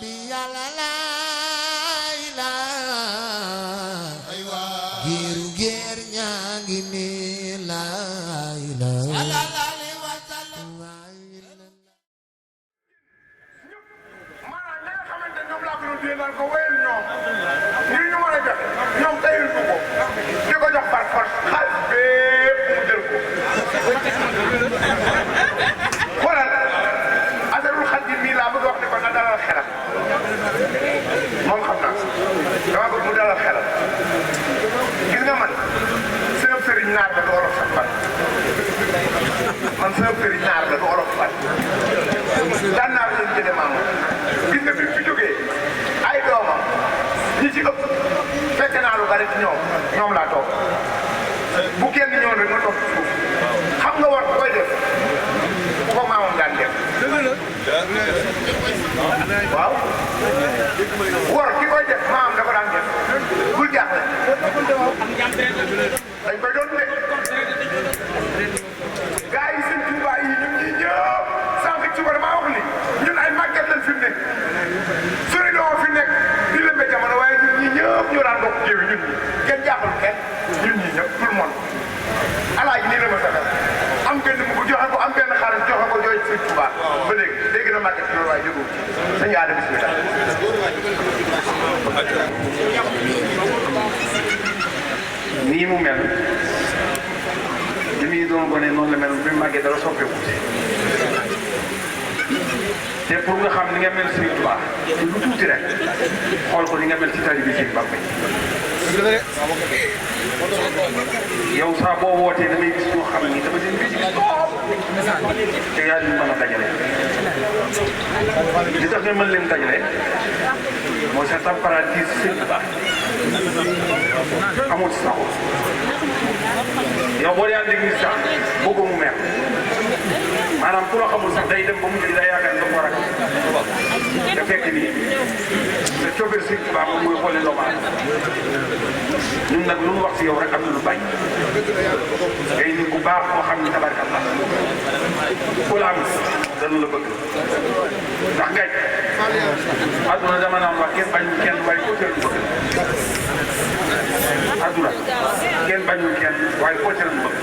bi yàlla laa ilaaha giiru géer ñaa ngi nii laa ilaaha naan ko wéyal ñoom ngir ñu mën a joxe ñoom tayul du ko di ko jox par force xaalis bépp mu jël ko xoolal Asarul Xadim mii laa bëgg wax ne ko na dalal xelam moom xam naa dama bëgg mu dalal xelam gis nga man sama sëriñ naar la du olof sax fan man sama sëriñ naar la du olof fan daan naa leen jëlee maamu gis nga bi fi jógee ay doomam ñi ci ëpp fekk naa lu bari ci ñoom laa toog bu kenn ñëwoon rek ma toog ci suuf xam nga war koy def bu ko maamam daan def waaw war ki koy def maamam da ko daan def bul jaaxle dañ koy doon de gars yi seen Tuubaa yi ñun ñi ñëpp sànq ci war maa wax ni ñun ay màggat lañ fi mu nekk sori doo fi nekk di lëmbe jamono waaye ñun ñi ñëpp ñoo daan bokk jéewi ñun ñi kenn jaaxal kenn ñun ñi ñëpp tout le monde alaaji nii la ma sagal am benn mu joxe ko am benn xaalis joxe ko jooy sëñ Tuubaa ba léegi na màggat ci loolu waaye jógu sëñ Aada bismillah nii mu mel li muy doon gone noonu la mel bi mu màggee dara soppeeku te pour nga xam ni nga mel Sëriñ Tuubaa ci lu tuuti rek xool ko ni nga mel ci taalibe Sëriñ Bamba yow saa boo wootee damay gis ñoo xam ni dama leen gis toog te yaa leen mën a dajale li tax nga mën leen dajale mooy sa température Sëriñ Tuubaa amul saxu yow boo dee ànd ak nit sax bëgg mu mer maanaam ku la xamul sax day dem ba mu jël day yaakaar ne dafa war a nga fekk ni sa coobere Sëriñ Tuubaa moom mooy xoolee doomu aadama ñun nag lu mu wax si yow rek am na lu bañ ngay nit ku baax moo xam ni tabarkallah ku la am dana la bëgg ndax ngay adduna dama naan wax kenn bañul kenn waaye koo teel bëgg adduna kenn bañul kenn waaye koo teel bëgg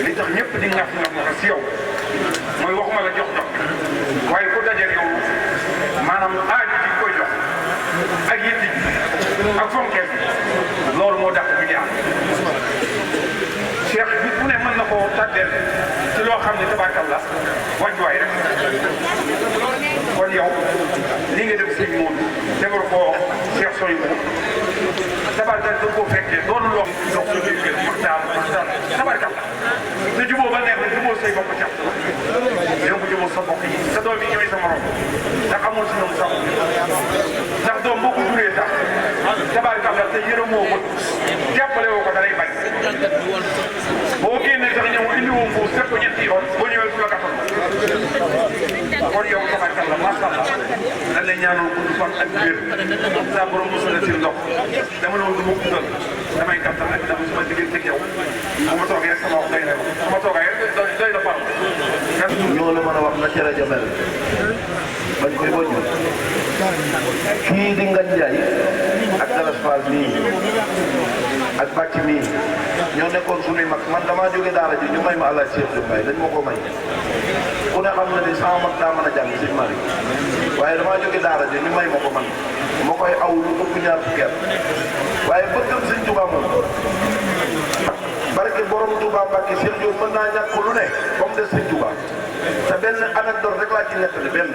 li tax ñëpp di ñaf si yow mooy waxuma la jox waaye ku dajeel yow maanaam aaju ji koy jox ak yitti ak fonkeel loolu moo dàq bi am Cheikh nit bu ne mën na koo tàddeel ci loo xam ne tabaarkalla wàccuwaay rek kon yow li nga def sëñ moom defar koo Cheikh Soy moom tabaarkalla da koo fekkee doon loo dox sa biir maxtaar tabaarkalla te jubóo ba neex na jubóo say bokk ca yow bu jubóo sa bokk yi sa doom yi ñooy sa morom ndax amul si ñoom sax ndax doom boo ko juree sax tabaarkalla te yërëmoo ko jàppale woo ko da lay bañ boo génnee sax ñëw indi woo mbuus fekk ko ñetti yoon boo ñëwee su la gàttal kon yow tabaarkalla macha allah dañ lay ñaanal gudd fan ak wér saa borom mos la si ndox dama ne woon du ma guddal damay gàttal rek ndax sama diggante ak yow bu ma toogee rek sama wax doy na ko bu ma toogee rek doy na par ñoo la mën a wax na ca rajo mel bañ koy wëññu kii di Ngagne Ndiaye ak Galas Fall mii ak Bàcc mii ñoo nekkoon suñuy mag man damaa jóge daara ji ñu may ma àllaaj Cheikh Diop Mbaye dañ ma ko may ku ne xam na ni sama mag daa mën a jàng sëñ Malick waaye damaa jóge daara ji ñu may ma ko man ma koy aw lu ëpp ñaar fukki at waaye bëggam sëñ Touba moom barke borom Touba Mbacke Cheikh Diop mën naa ñàkk lu ne ba mu des sëñ Touba te benn anecdote rek laa ci nettali benn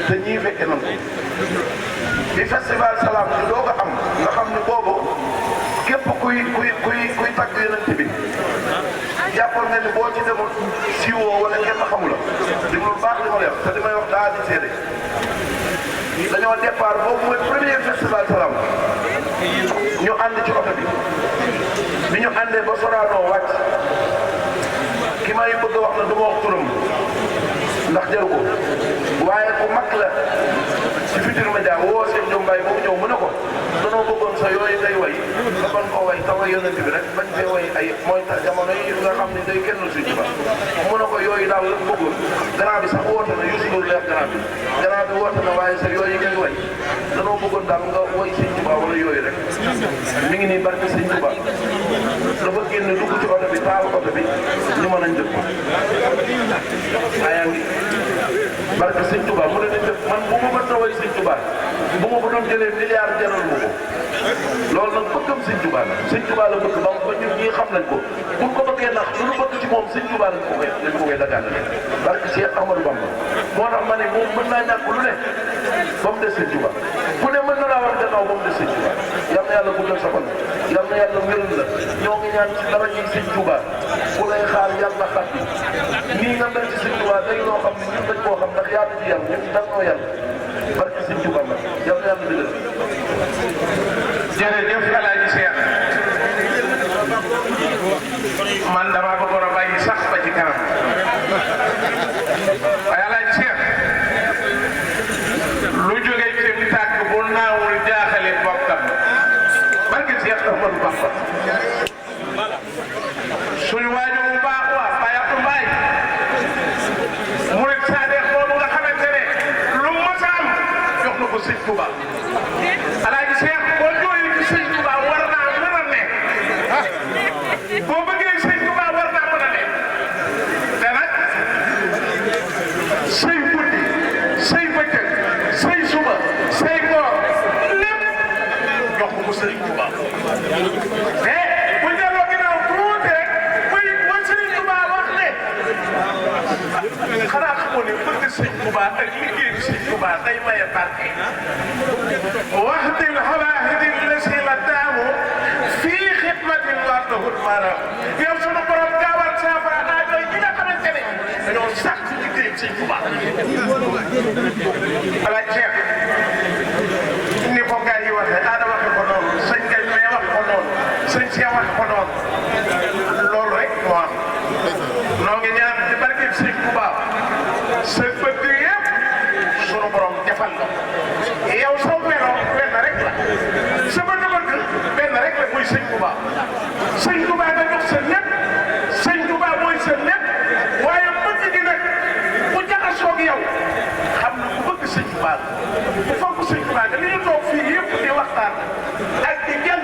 te ñii fekke nañ ko bi festival Salam ñu doog a am nga xam ne boobu képp kuy tàgg yonent bi jàppoon nga ni boo ci demul siiwoo wala kenn xamu la di lu baax li ma lay wax te li may wax daa di seede dañoo départ boobu mooy premier festival Salam ñu ànd ci oto bi ñu àndee ba Sorano wàcc ki may bëgg a wax na du ma wax turam ndax jaru ko waaye ku mag la ci Futurs Médias woo seen Diop Mbaye boobu ñëw mu ne ko danoo bëggoon sa yooyu ngay way nga ban ko way tawa yonent bi rek bañ fee way ay mooy jamono yi nga xam ne day kenn suñu ba mu ne ko yooyu daal la bëggoon grand bi sax woote na Youssou Ndour leer grand bi woote na waaye sax yooyu ngay way danoo bëggoon daal nga woy Sëñ Tuubaa wala yooyu rek mi ngi nii barke Sëñ Tuubaa dafa génn dugg ci oto bi taal oto bi ñu mën a njëkk yaa ngi barke Sëñ Tuubaa mu ne nañ def man bu ma mën na woy Sëñ Tuubaa bu ma ko doon jëlee milliard jaral ma ko loolu nag bëggam Sëñ Tuubaa la Sëñ Tuubaa la bëgg ba ñun ñii xam nañ ko buñ ko bëggee nax lu ñu bëgg ci moom Sëñ Tuubaa lañ ko koy dagaan barke Cheikh Ahmadou Bamba moo tax ma ne moom mën naa ñàkk lu ne ba mu des Sëñ Tuubaa ku ne mën na laa war gannaaw ba mu des Sëñ Tuubaa yal na yàlla guddal sa fan yal na yàlla wéral la ñoo ngi ñaan ci dara ji Sëñ Tuubaa ku lay xaar yàlla xat bi nii nga mel ci Sëñ Tuubaa day loo xam ne ñun dañ koo xam ndax yaa ci yàlla ñun dañ noo yàlla barke Sëñ Tuubaa ma yal na yàlla dëggal jërëjëf El Hadj Cheikh man damaa bëggoon a bàyyi sax ba ci kanam waaye El Hadj Cheikh lu jógee ci mu tàkk bu naawul jaaxale bokkam barke Cheikh Ahmadou Bamba suñu waajur bu baax waa Baye Abdou Mbaye murid Sadex boobu nga xamante ne lu mës a am jox na ko Sëñ Tuubaa El Hadj Cheikh boo jooyee ci Sëñ Tuubaa war naa mën a ne boo bëggee Sëñ Tuubaa war naa mën a ne te nag say guddi say bëccëg say suba say koor lépp jox ko Sëñ Tuubaa te bu delloo ginnaaw tuuti rek muy ba Sëñ Tuubaa wax ne xanaa xamoo ne bëgg Sëñ Tuubaa ak liggéey Sëñ Tuubaa day maye barke waxdil xawaahidil lasi la daamu fii xidmatin wardahul maram yow sunu borom gaawal saafara aajo yi nga xamante ne dañoo sax ci liggéey Sëñ Tuubaa alaaj Cheikh ni ko gars yi waxee aada waxe ko noonu sëñ Gay may wax ko noonu sëñ Cheikh wax ko noonu loolu rek moo am noo ngi ñaan ci barke Sëñ Tuubaa sa bëgg yëpp sunu borom defal la yow soo meloo benn rek la sa bëgg-bëgg benn rek la muy Sëñ Tuubaa Sëñ Tuubaa nga jox sa lépp Sëñ Tuubaa mooy sa lépp waaye bëgg gi nag bu jaxasoo ak yow xam na ku bëgg Sëñ Tuubaa bu fonk Sëñ Tuubaa nga li ñu toog fii yëpp di waxtaan ak di jàng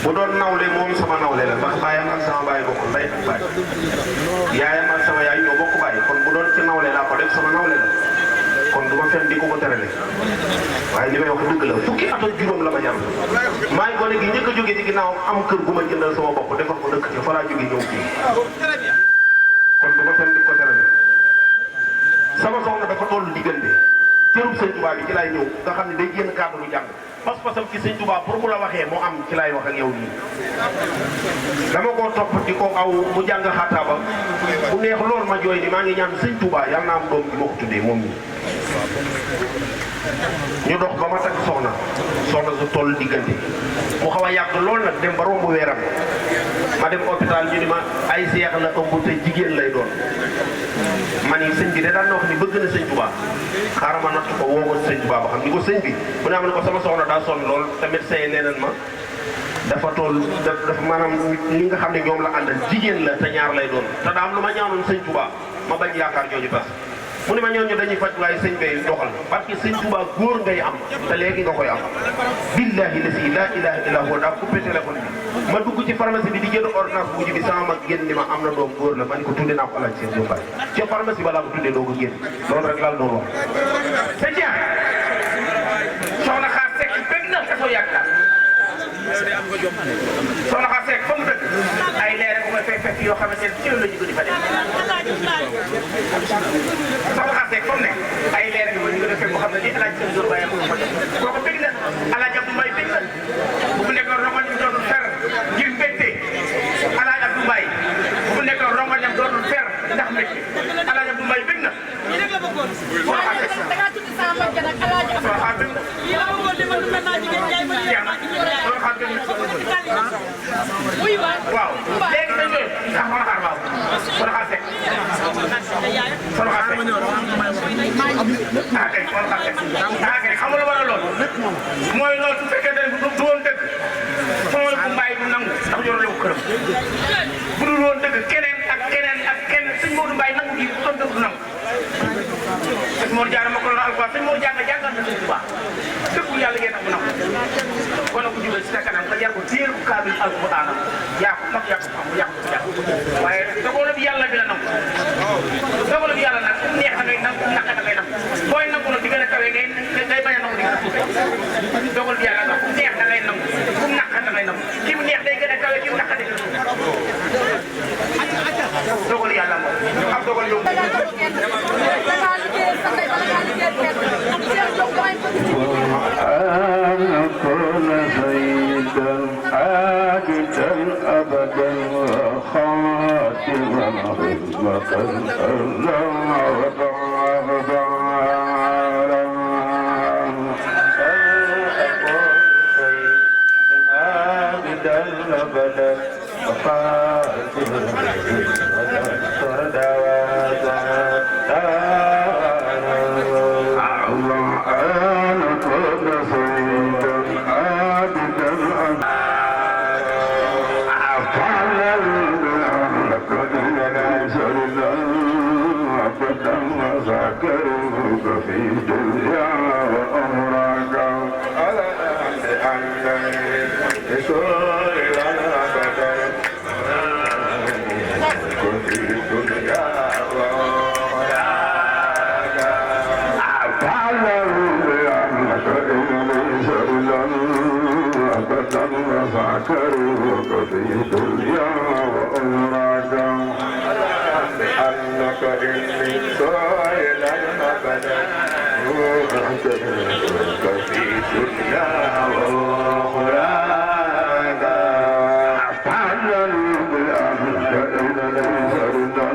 bu doon nawle moom sama nawle la ndax baayam ak sama baay bokk ndey ak baay yaayam ak sama yaay ñoo bokk baay kon bu doon ci nawle laa ko def sama nawle la kon du ma fen di ko ko terale waaye li may wax dëgg la fukki at ak juróom la ma jar maa ngi gone gi njëkk a jóge ci ginnaaw am kër gu ma jëndal sama bopp defar ko dëkk ci fa laa jóge ñëw fii kon du ma fen di ko terale sama soxna dafa toll diggante cërub sëñ Tuubaa bi ci laay ñëw nga xam ne day génn kàddu lu jàng pas-pasam ci sëñ Tuubaa pour mu la waxee mu am ci laay wax ak yow nii dama koo topp di ko aw mu jàng xaataaba bu neex lool ma jooy ni maa ngi ñaan sëñ Tuubaa yàlla na am doom bi moo ko tuddee moom ñi ñu dox ba ma takk soxna su toll diggante mu xaw a yàgg lool nag dem ba romb weeram ma dem hôpital ñu ni ma ay seex la ëmb te jigéen lay doon man yi sëñ bi de daan na wax ni bëgg na sëñ Tuubaa xaaral ma natt ko woo ko sëñ Tuubaa ba xam ni ko sëñ bi mu ne am ne ko sama soxna daa sonn lool te médecin yi nee nañ ma dafa toll dafa maanaam li nga xam ne ñoom la àndal jigéen la te ñaar lay doon te daa am lu ma ñaanoon sëñ Tuubaa ma bañ yaakaar jooju tas mu ne ma ñooñu dañuy faj waaye sëñ bay doxal parce que sëñ Tuubaa góor ngay am te léegi nga koy am billahi la si laa ilaha illa huwa daa coupé téléphone bi ma dugg ci pharmacie bi di jënd ordonnance bu bi sama mag génn ni ma am na doom góor la ma ni ko tudde naa ko alaaj seen Jóob ci pharmacie ba laa ko tuddee doo ko génn loolu rek laal doon wax sa jeex soxna xaar sekk bëgg na ka soo yaakaar soxna xaar sekk fa mu dëkk ay leer bu nga fekk yoo xamante ne ci la ñu di fa dem soxna xaar sekk fa mu ne ay leer bi ñu fekk boo xam ne li alaaj seen Jóob bàyyi ko kooku bëgg na alaaj Abdou Mbaye bëgg na bu mu nekkoon rongoñ dootul fer ngir mbégte alaaj Abdou Mbaye bu mu nekkoon rongoñam dootul fer ndax mbégte alaaj Abdou Mbaye bëgg na waaw léegi dañ koy sax xaar waaw solo xaar kay xam nga lu war a lool mooy loolu su fekkee ne du woon dëgg soo bu mbaay du nangu ndax yoroo ko këram bu dul woon dëgg keneen ak sëñ Modou Mbaye nangu gi bu doon dëgg du nangu sëñ Mor Diarra ma ko doon alquran sëñ Mor Diarra jàngal na sëñ Tuubaa dëgg yàlla ngeen nangu nangu kon nag ku jógee si sa kanam nga jar ko téel bu kaamil alquran yaa ko mag yaa ko xam yaa ko jàpp waaye dogalu bi yàlla bi la nangu dogalu bi yàlla nag fu neex na ngay nangu naka na ngay nangu booy nangu nag di gën a kawe ngay bañ a nangu di gën a suufe dogalu bi yàlla nag fu neex na ngay nangu fu naka na ngay nangu ki mu neex day gën a kawe ki mu naka day gën a suufe dogalu yàlla moom am dogal yow كل سيدا عابدا ابدا خاتما خدمة ابدا ذكروك في الدنيا وأمرك على أنك بسور الأبدا في الدنيا وأمرك أفعلوا بأنك إليس إلا أبدا وذكروك في الدنيا وأمرك أنك إني سائلا أبدا في الدنيا وأخراك أفعلوا بأنك إليس ردا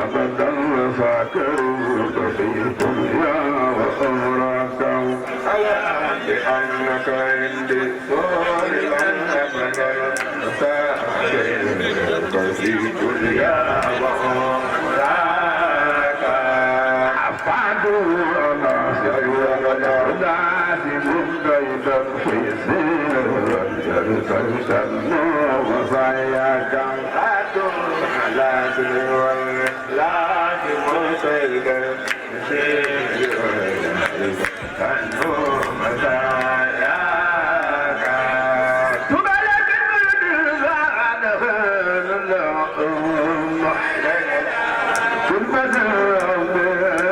أبدا وذكروك في الدنيا وأخراك بأنك إني سائلا أبدا في الدنيا وأخراك أفعلوا أنا سيولا ناسب كيدا في سير يرسلوا وصياك على سر الإسلام مسيدا سير يرسلوا وصياك تبلغ بالبعد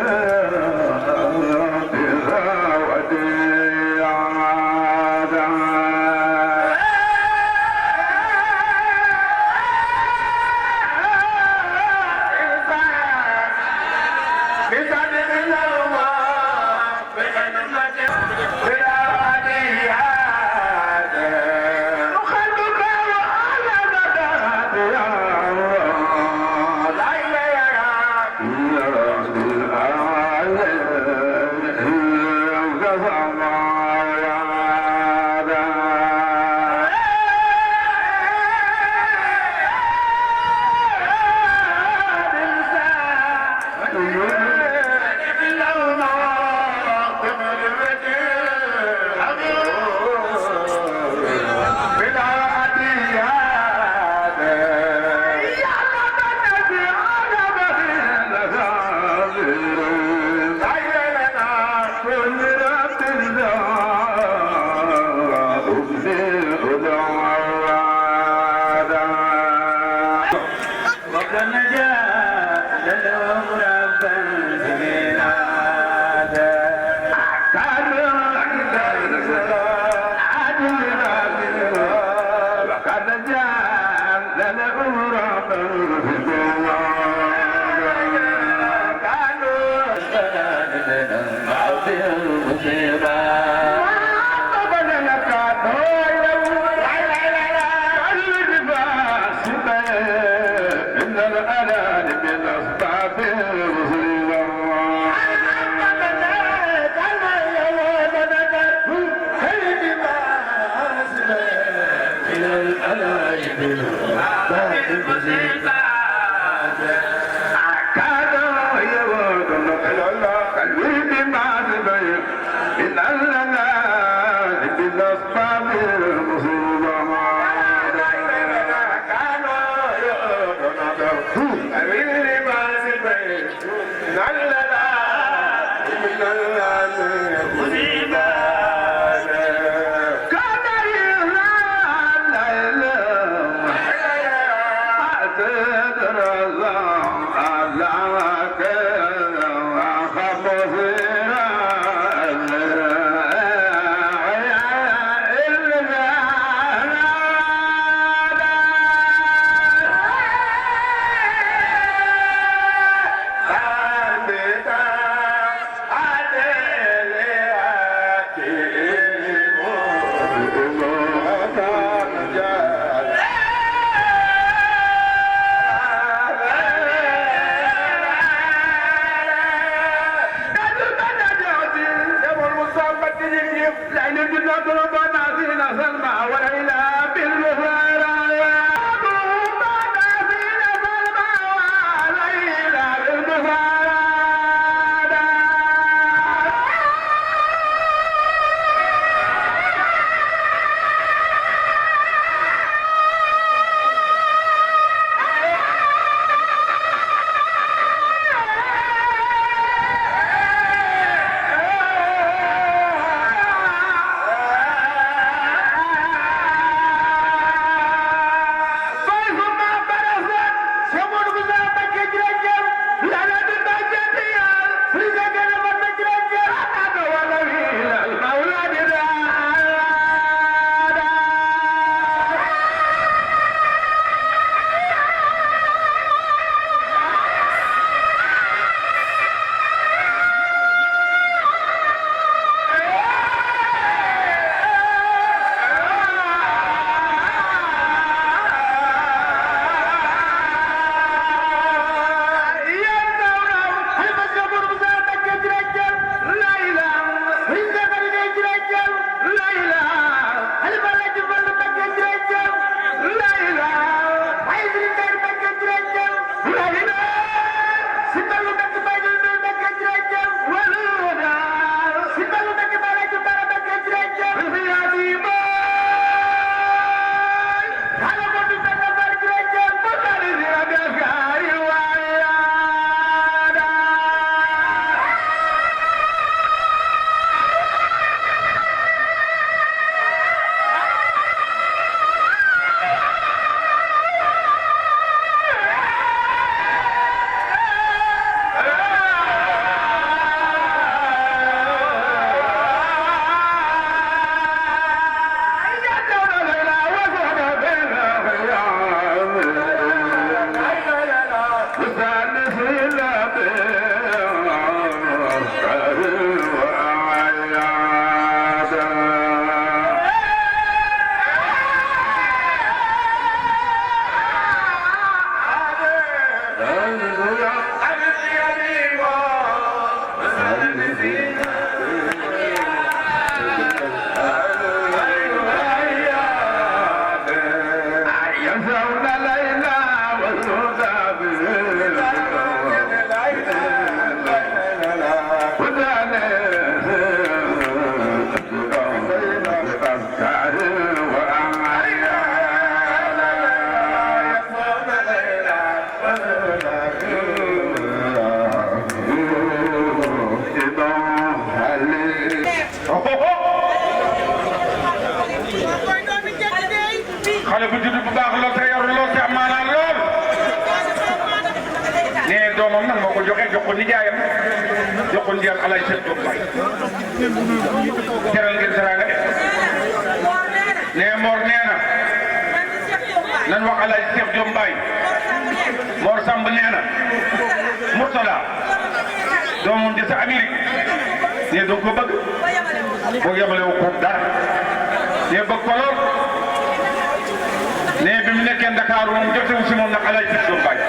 xale bu judd bu baax lool te yor lool te am maanaam lool nee doomam nag moo ko joxe jox ko nijaayam jox ko nijaayam alay Cheikh Diop Baye teral ngeen teraanga nee Mor nee na nan wax alay Cheikh Diop Baye Mor Samb nee na Murtala doomam di sa Amérique nee doo ko bëgg boo yemale wu ko dara nee bëgg ko lool nee bi mu nekkee Dakar moom jotewu si moom nag alay Cheikh Diop Baye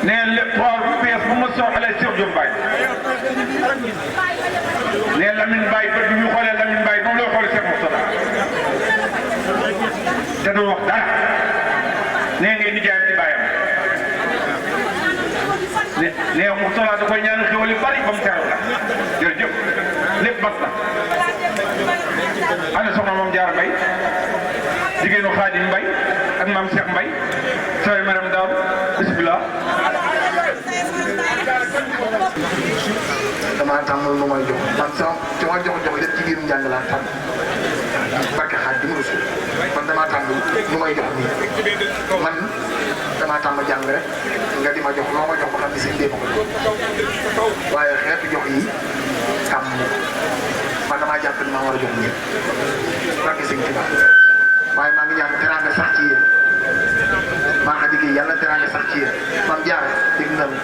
nee lépp xool bu bees bu ma soog alay Cheikh Diop Baye nee Lamine Baye bët bi ñu xoolee Lamine Baye moom lay xoolee Cheikh Moustapha te du wax dara nee ngay nijaayam ci bàyyam nee Moustapha da koy ñaan xéwal yu bari ba mu teeru la jërëjëf lépp mat na ana soxna moom Jaar Mbaye jigéenu Xaadim Mbaye ak maam Cheikh Mbaye sooy maram daaw bismillah damaa tàmm lu may jox man sama jox lépp ci biir njàng laa tàmm barke xaaj bi mu rasul man damaa tàmm lu may jox nii man damaa tàmm jàng rek nga di ma jox loo ma jox ba xam ne seen déema ko waaye xeetu jox yi tàmm man damaa jàpp ne maa war a jox ñëpp barke sëñ Tuubaa waaye maa ngi ñaan teraanga sax ci yéen maa xa digg yàlla teraanga sax ci yéen mam jaar dégg nañu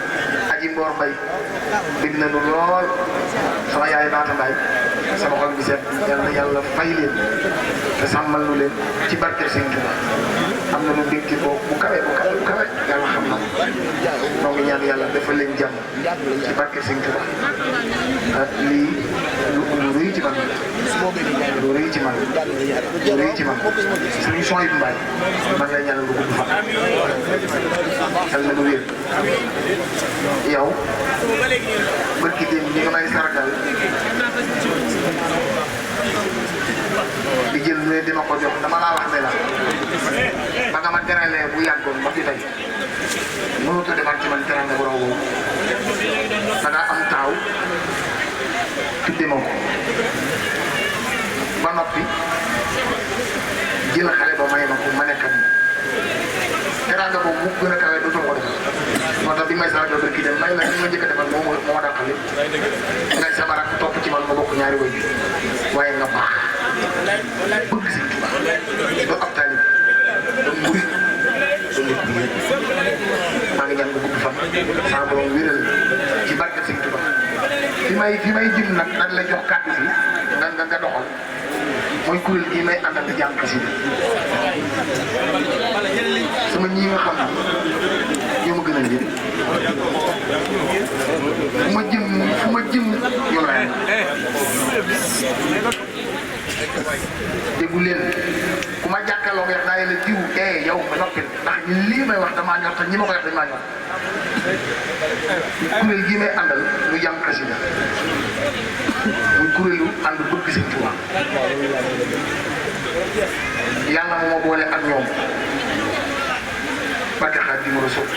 aji Mboor Mbay dégg nañu lool sama yaay Naata Mbaay sama xol bi seet yàlla fay leen te sàmmal lu leen ci barke sëñ Tuubaa am na lu ndénki boobu bu kawe yàlla xam na noo ngi ñaan yàlla defal leen jàmm ci barke sëñ Tuubaa lii lu rëy ci man lu rëy ci man lu rëy ci man suñu son yu mbaay man lay ñaanal lu gudd fan yàlla na lu wér yow barki démb ñi nga may sargal di jël lu dima ko jox dama laa wax ne la ba nga ma teralee bu yàggoon ba fi tey mënut a defar ci man teranga bu raw boobu da ngaa am taaw tudde ma ko ba noppi jël xale ba may ma ko ma nekk ak teranga boobu mu gën a kawe dootoo ko defal moo tax bi may sargal ba kii dem may la ñu ma njëkk a defal moo ma dàqale ngay sama rakk topp ci man ma bokk ñaari way bi waaye nga baax bëgg Sëñ Tuubaa doo ab taalib doo murit doo nit bu yëg maa ngi ñaan nga gudd fan sama borom wéral ci barke Sëñ Tuubaa fi may jëm nag dañ la jox kàddu gi nga doxal mooy kuréel gii may àndal di jàng xasida sama ñii nga xam ne ñoo ma gën a njëriñ fu ma jëm ñoo laa déggu leen ku ma jàkkaarloo nga wax daa yéene diw yow ba noppi ndax lii may wax damaa ñor te ñi ma koy wax dañ maa ñor kuréel gii may àndal ñu jàng xasida muy kuréelu ànd bëgg Sëñ Tuubaa yàlla moo ma boole ak ñoom barke xaaj bi ma rasul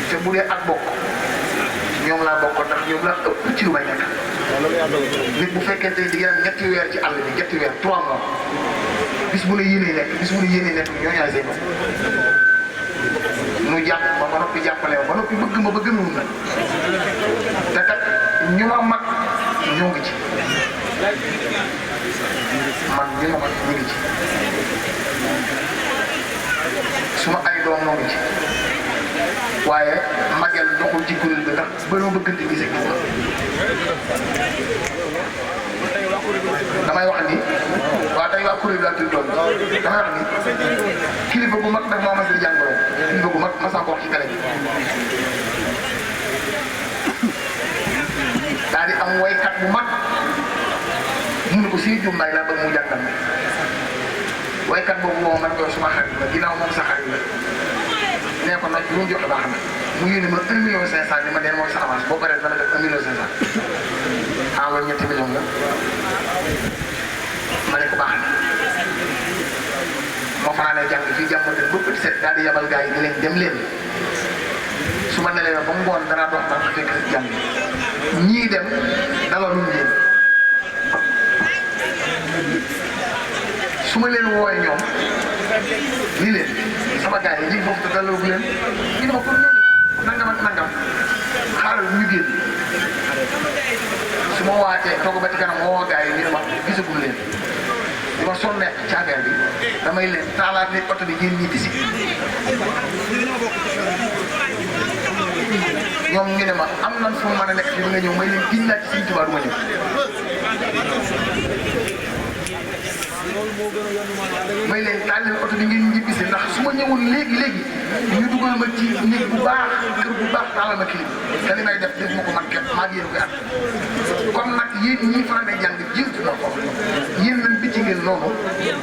te bu dee ak bokk ñoom laa bokk ndax ñoom laa ëpp ci lu may nekk nit bu fekkente ni di ngeen am ñetti weer ci àll bi ñetti weer 3 mois bis bu ne yéenee nekk ñoo ñaay say bopp nu jàpp ma ba noppi jàppale ma ba noppi bëgg ma ba gëmul na te kat ñu ma mag ñoo ngi ci man ñu ma mag ñu ngi ci suma ay doom ñoo ngi ci waaye magel doxul ci kuréel bi ndax ba noo bëggante gi Sëñ Tuubaa damay wax ni waaw tey waa kuréel bi laa tudd doon damay wax ni kilifa bu mag nag moo ma si jàngaloo kilifa bu mag ma saa ko wax ci télé bi daal di am waykat bu mag mun ko si jum may laa bëgg mu jàngal ma waykat boobu moom man koy suma xarit la ginnaaw moom sa xarit la nee ko nag lu mu joxe baax na mu yónnee ma 1 million 500 ni ma den mooy sa avance boo paree dana def 1 million 500 loolu 7 millions la ma ne ko baax na moo fanaanee jàng fii jàmm de bëpp di set daal di yabal gars yi di leen dem leen su ma nelee ba ngoon danaa dox ba fekk jàng ñii dem dalaluñ leen su ma leen wooyee ñoom nii leen sama gars yi ñu ngi foofu te dalagu leen ñu ne ma pour ñëw nangam ak nangam xaaral ñu génn su ma waatee toog ba ci kanam moo woo gars yi ñu ne ma gisagul leen di ma sonne ci affaire bi damay leen taalaat leen oto bi ngeen ñibbi si ñoom ñu ne ma am nan fu mu mën a nekk fi nga ñëw may leen giñ naa ci Sëñ Tuubaa du ma ñëw may leen taal leen oto bi ngeen ñibbi si ndax su ma ñëwoon léegi ñu dugal ma ci néeg bu baax kër bu baax taalal ma kilim te li may def ma ko man képp maa ngi yéen koy at comme nag yéen ñii faral di jàng jiitu na ko yéen nañ bi ci ngeen noonu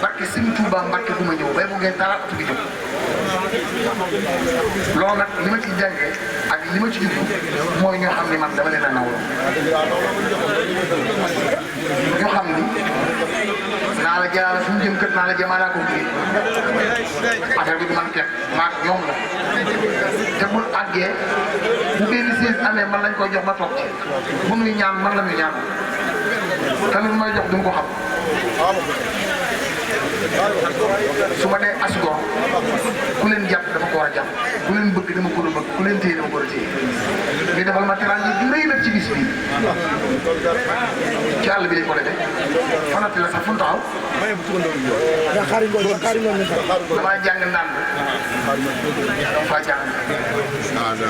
barke Sëñ Tuubaa Mbàkke du ma ñëw bay bu ngeen taalaat oto bi jóg loolu nag li ma ci jàngee ak li ma ci jublu mooy ñoo xam ni man dama leen a nawloo ñoo xam ni naa la jaarale fu mu jëm kër naa la jëmaalaa ko affaire bi du man képp maak ñoom la te bul àggee bu benn siis amee man lañ koy jox ma toog ci bu nuy ñaan man la ñuy ñaan te lu may jox du nga ko xam su ma nee asgor ku leen jàpp dama ko war a jàpp ku leen bëgg dama ko bëgg ku leen téye dama ko war a téye ñu defal ma teraanga ju rëy nag ci bis bi ci àll bi lañ ko defee fanati la sax fu mu taxaw damaa jàng naan dama faa jàng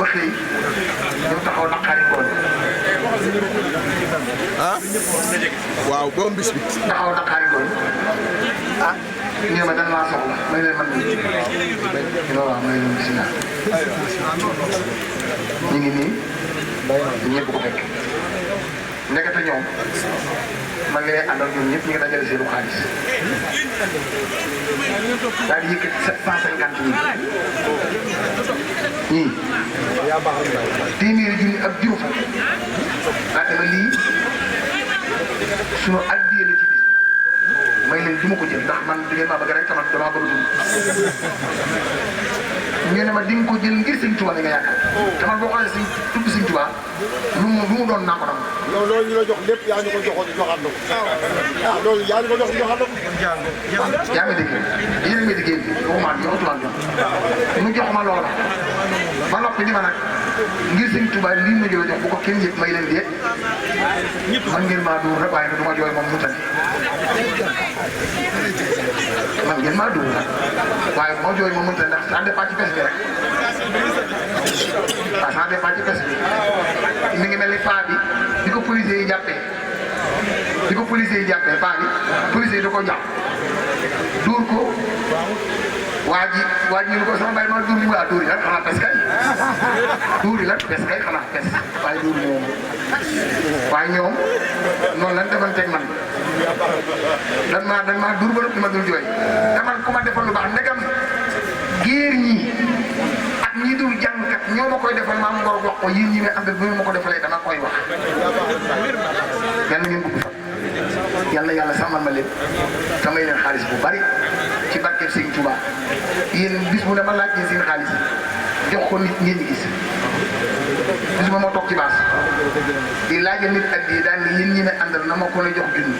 ba xëy ñu taxaw naqaari ngoon ah waaw borom bis bi taxaw naqaari ngoon ñu ne ma dan laa soxla may leen man mii waaw may leen gis naa ñu ngi nii ñëpp ko fekk nekkate ñoom man li ngay àndal ñoom ñëpp ñu ngi dajale seenu xaalis daal di yëkkati 750 ñii téeméeri junni ak juróom fukk daa dema lii sunu addiya la ci bis may leen du ma ko jël ndax man di ngeen maa bëgg rek tamit damaa bëgg a dund ñu ne ma di nga ko jël ngir sëñ Tuubaa nga yaakaar te man boo xoolee sëñ tudd sëñ Tuubaa lu mu doon naa ko nangu. yow loolu ñu la jox lépp yaa ñu ko joxoon joxaat na ko ah loolu yaa ñu ko jox joxaat na ko. yaa ngi dégg yéen a ngi déggee waxuma ak joxatu jox mu jox ma loola ba noppi ni ma nag ngir sëñ Tuubaa lii ma jëla jox bu ko kenn yëg may leen déet man ngeen maa duur rek waaye nag du ma jooy moom mu tane man ngeen maa duur rek waaye moo jooy moom mu tane ndax ça dépend ci pes bi rek waaw ça dépend ci pes bi mi ngi mel ni paa bi di ko policiers yi jàppee paa bi policiers yi da ko jàpp duur ko waa ji ñu ne ko sama mbay ma duur li mu laa duur yi nag xanaa pes kay duur yi nag pes kay xanaa pes waaye duur moom waaye ñoom noonu lañ defanteeg man dan maa duur ba noppi ma dul jooy te man ku ma defal lu baax ndegam géer ñi ak ñi dul jàngkat ñoo ma koy defal maa ngor wax ko yéen ñi ne ànd bu ma ko defalee dama koy wax yàlla ngeen gudd fa yàlla yàlla sàmmal ma leen te may leen xaalis bu bari ci barkeb Sëñ Touba yéen bis bu ne ma laaj seen xaalis jox ko nit ngeen di gis bis ma moo toog ci baas di laajal nit ak di daan ni yéen ñi ne àndal na ma ko la jox junni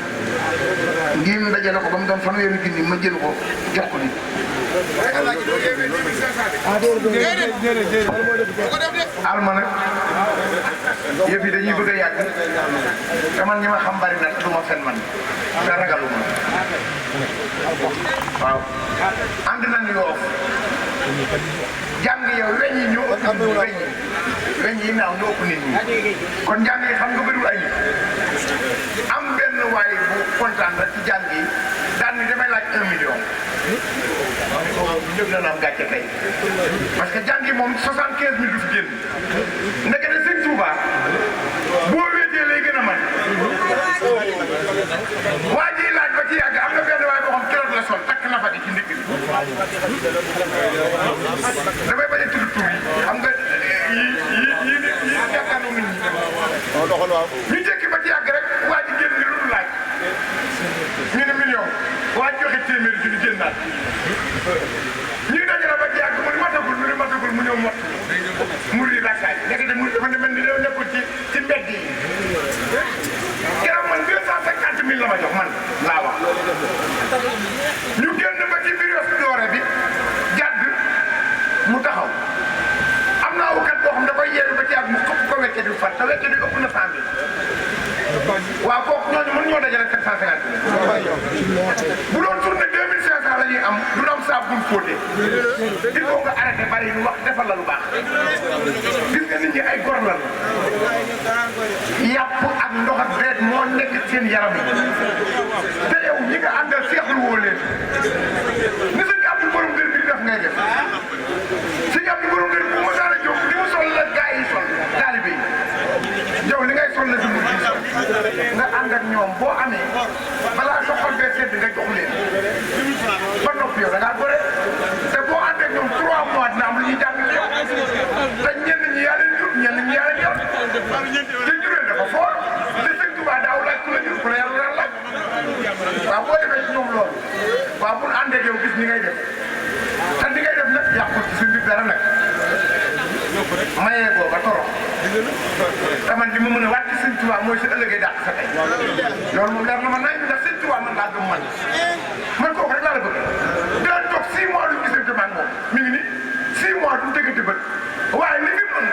ngeen dajale ko ba mu doon fanweeri junni ma jël ko jox ko nit alma nag yëf yi dañuy bëgg a yàgg te man ñi ma xam bari nag du ma fen man te ragalu ma waaw ànd nañu Yoof jàng yow weñ yi ñoo ëpp weñ yi naaw ñoo ëpp nit ñi kon jàng yi xam nga bëriwul ay nit am benn waay bu kontaan rek ci jàng yi daan ni damay laaj 1 million ñëpp dana am gàcce tey parce que jàng yi moom 75 000 du fi génn ndeke ne Sëñ Tuubaa boo wéetee lay gën a man waa ji laaj ba ci yàgg am na benn waay boo xam keroog la sol takk na fa di ci ndigg damay bañ a tudd tur yi xam nga yi jàkkaarloo nit ñi ñu jekki ba ci yàgg rek waa ji génn ni lu dul laaj ñu ne million waa ji joxe téeméeri junni génnaat ñu dajale ba ci yàgg mu ni matagul mu ñëw mot mu rii rakkaay nekk de mu dafa ne mel ni dafa nekkul ci mbedd yi keroog man 250 000 la ma jox man laa wax ñu génn ba ci biir doore bi jàdd mu taxaw am na awkat boo xam da koy yeewu ba ci yàgg mu këpp ko wecce du fat te wecce du ëpp na 100 000 waaw kooku ñooñu mën ñoo dajale 750 000 bu doon tourné 2500 la ñuy am du am saabu buñ fóotee il faut nga arrêté bari lu wax defal la lu baax gis nga nit ñi ay gor lan yàpp ak ndox ak deret moo nekk seen yaram yi te yow ñi nga àndal seexlu woo leen ni sëñ Abdou borom gër bi def ngay def sëñ Abdou borom gër bu ma daan a jóg li mu sol la gaa yi sol taalibe yi yow li ngay sol la di mu sol nga ànd ak ñoom boo amee balaa sa xol bee sedd nga jox leen ba noppi yow da ngaa gore te boo ànd ak ñoom 3 mois dina am lu ñuy jàng yow te ñenn ñi yaa leen jur ñenn ñi yaa leen yor te juree dafa foor te Sëñ Tuubaa daaw laaj ku la jur ku la yàlla daan laaj waaw boo defee ci ñoom loolu waaw bu ànd ak yow gis ni ngay def te ni ngay def nag yàqul ci suñu dara nag mayee boo ba torox te man li ma mën a wàcc Sëñ Tuubaa mooy sa ëllëgee dàq sa tey loolu moom leer na ma nañ ndax Sëñ Tuubaa man laa gëm man kooku rek laa la bëgg daan toog 6 mois duñ gisante man moom mi ngi ni 6 mois duñ déggante bët waaye li fi mën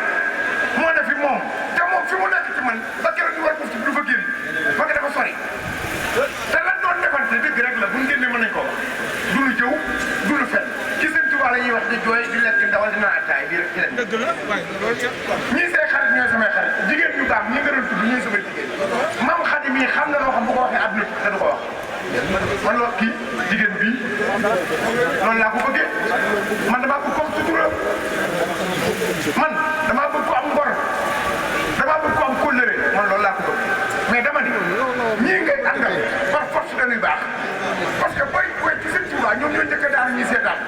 moo ne fi moom te moom fi mu nekk ci man ba keroog ñu war ko ci du fa génn fa nga dafa sori te lan doon defante dëgg rek la buñ génnee mën nañ ko wax du lu jëw du lu fen ci Sëñ Tuubaa la ñuy wax di jooy di lekk ndawal di naan attaay bi rek ci leen ñii say xarit ñooy samay xarit jigéen ñu baax ñi nga doon tudd ñooy samay jigéen maam Xadi mii xam na loo xam bu ko waxee àdduna te du ko wax man loolu kii jigéen bii noonu laa ko bëggee man damaa bëgg comme sutura man damaa bëgg ko am ngor damaa bëgg ko am kóllëre man loolu laa ko bëgg mais dama ni ñii ngay àndal par force dañuy baax parce que booy ci Sëñ Tuubaa ñoom ñoo njëkk a daanu ñuy seetaan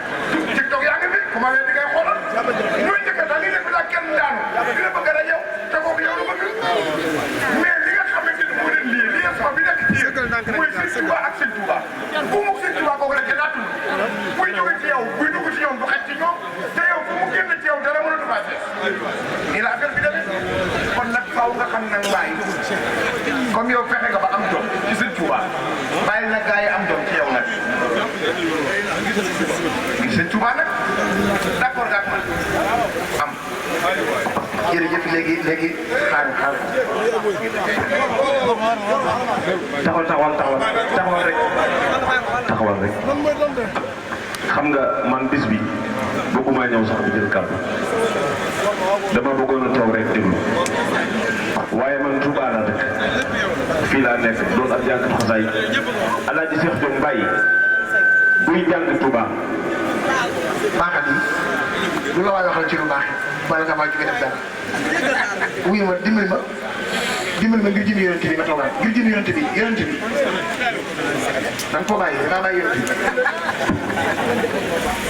TikTok yaa ngi fi comment di ngay xoolal ñoo njëkk a daan li nekk daa kenn daanu dina bëgg a yow te kooku yow la bëgg mais li nga xamante ni moo leen lii liaison bi nekk ci mooy Sëñ Tuubaa ak Sëñ Tuubaa bu mu Sëñ Tuubaa kooku rek daatul buy jóge ci yow buy dugg ci ñoom du xaj ci ñoom te yow fu mu génn ci yow dara mënatu faa fees nii la affaire bi demee kon nag faaw nga xam nag mbaay comme yow fexe nga ba am jom ci Sëñ Tuubaa bàyyi nag gaa yi am jom ci yow nag Sëñ Tuubaa nag d'accord nga ak man am jërëjëf léegi xaaral taxawal rek xam nga man bis bi bëgguma ñëw sax di jël kàddu dama bëggoon a toog rek déglu waaye man Touba laa dëkk fii laa nekk doon ab jàngat xasaay Alaaji Seex Jom Mbaye buy jàng Touba baaxal yi lu la waay waxal ci lu baax bala nga maa jóge def dara wuyu ma dimbali ma ngir jëm yonent bi ma toogaat ngir jëm yonent bi da nga koo bàyyi da ngaa bàyyi yonent bi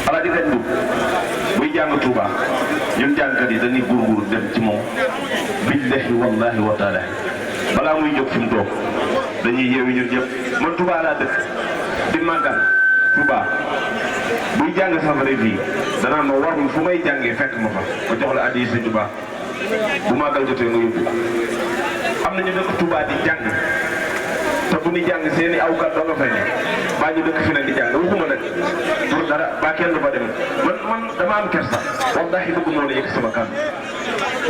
Alaaji Gañ bu buy jàng Touba ñun jàngkat yi dañuy góorgóorlu dem ci moom billahi wallahi wa taala balaa muy jóg fi mu toog dañuy yeewi ñun ñëpp man Touba laa dëkk di màggal Touba buy jàng safare fii danaa ma war fu may jàngee fekk ma fa ma jox la addi Sëñ Touba bu màggal jotee nga yóbbu am na ñu dëkk Touba di jàng te bu ñu jàng seeni awkat doo nga fay ne baa ñu dëkk fi nag di jàng waxuma nag pour dara ba kenn du fa dem man dama am kersa wallahi bëgg moo la yëg sama kàddu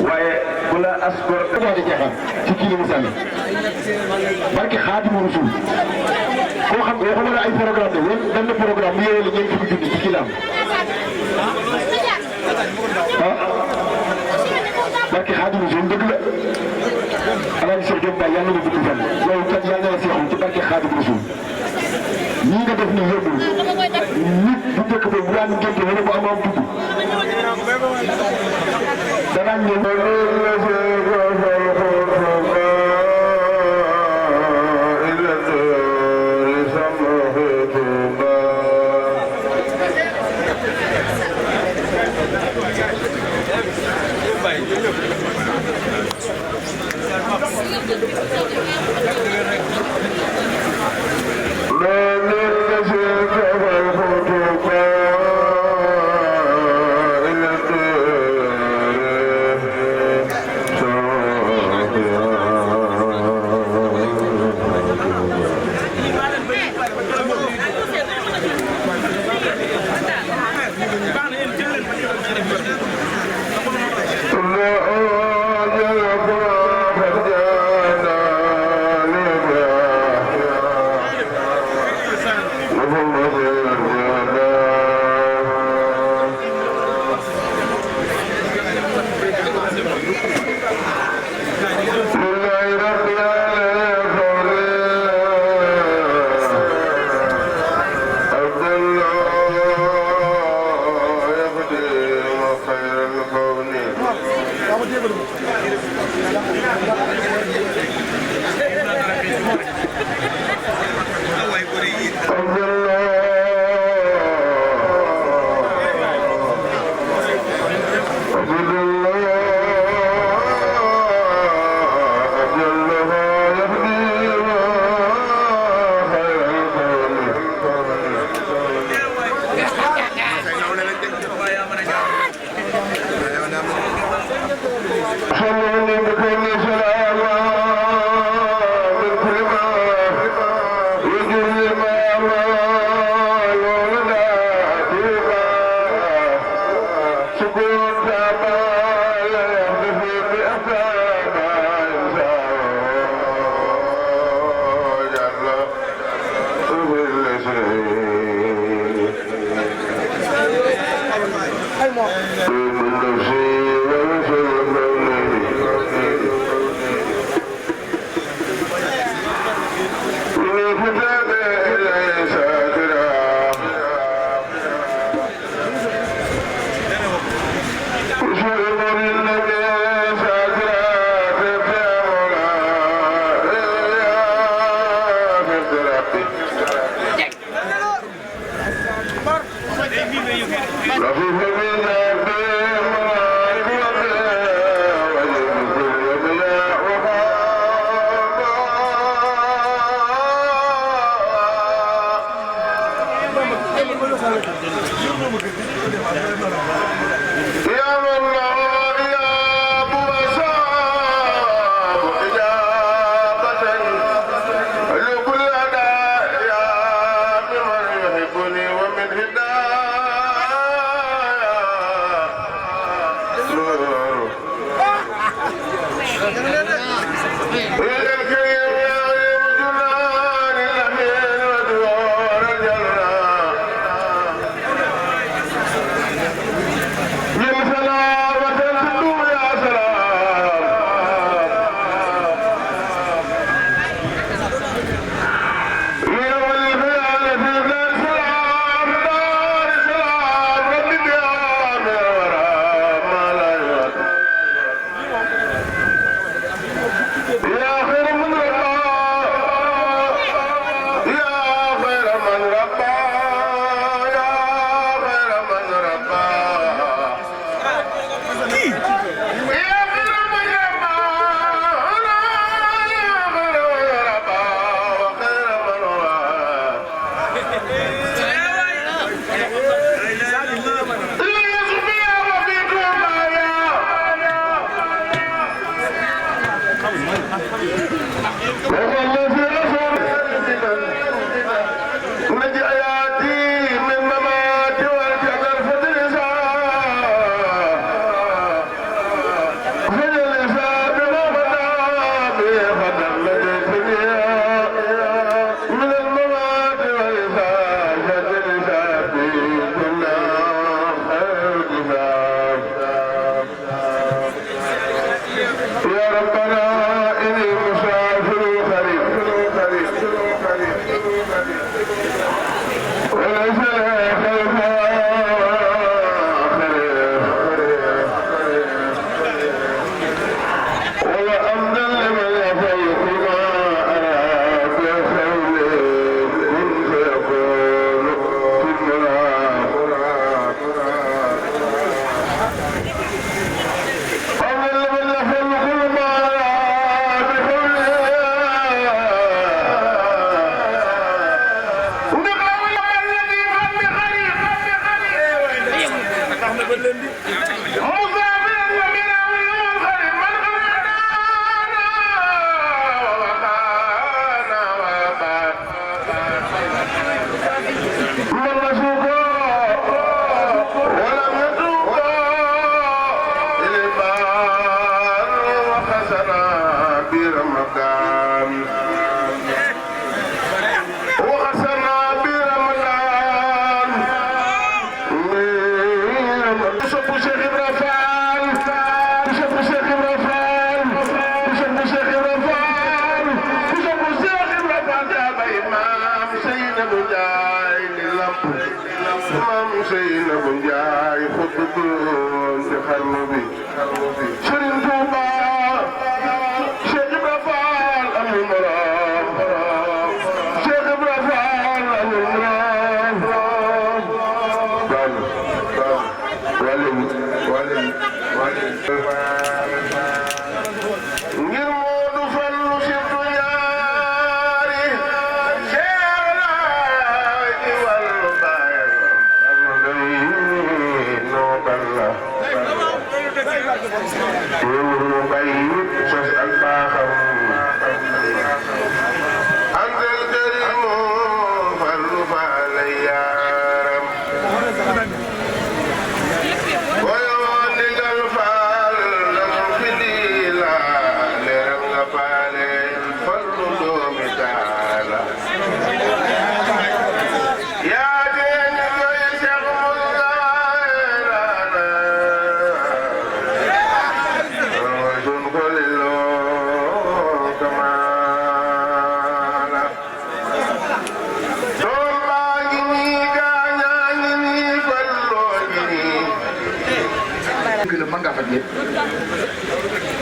waaye bu la asgor di jeexal ci kii la mu sànni barke Xaadimu Rasuul koo xam nga waxuma la ay programme de wala benn programme mu yore la ñeent fukki junni ci kii la am barke Xaadimu Rasuul dëgg la Alaaji Seex Jom Baay yàlla na gudd fan yow kat yàlla na seexul ci barke Xaadimu Rasuul ñii nga def ni yëngul nit bu njëkk ba bu daan ngénte wala bu am dugg danaan ñëw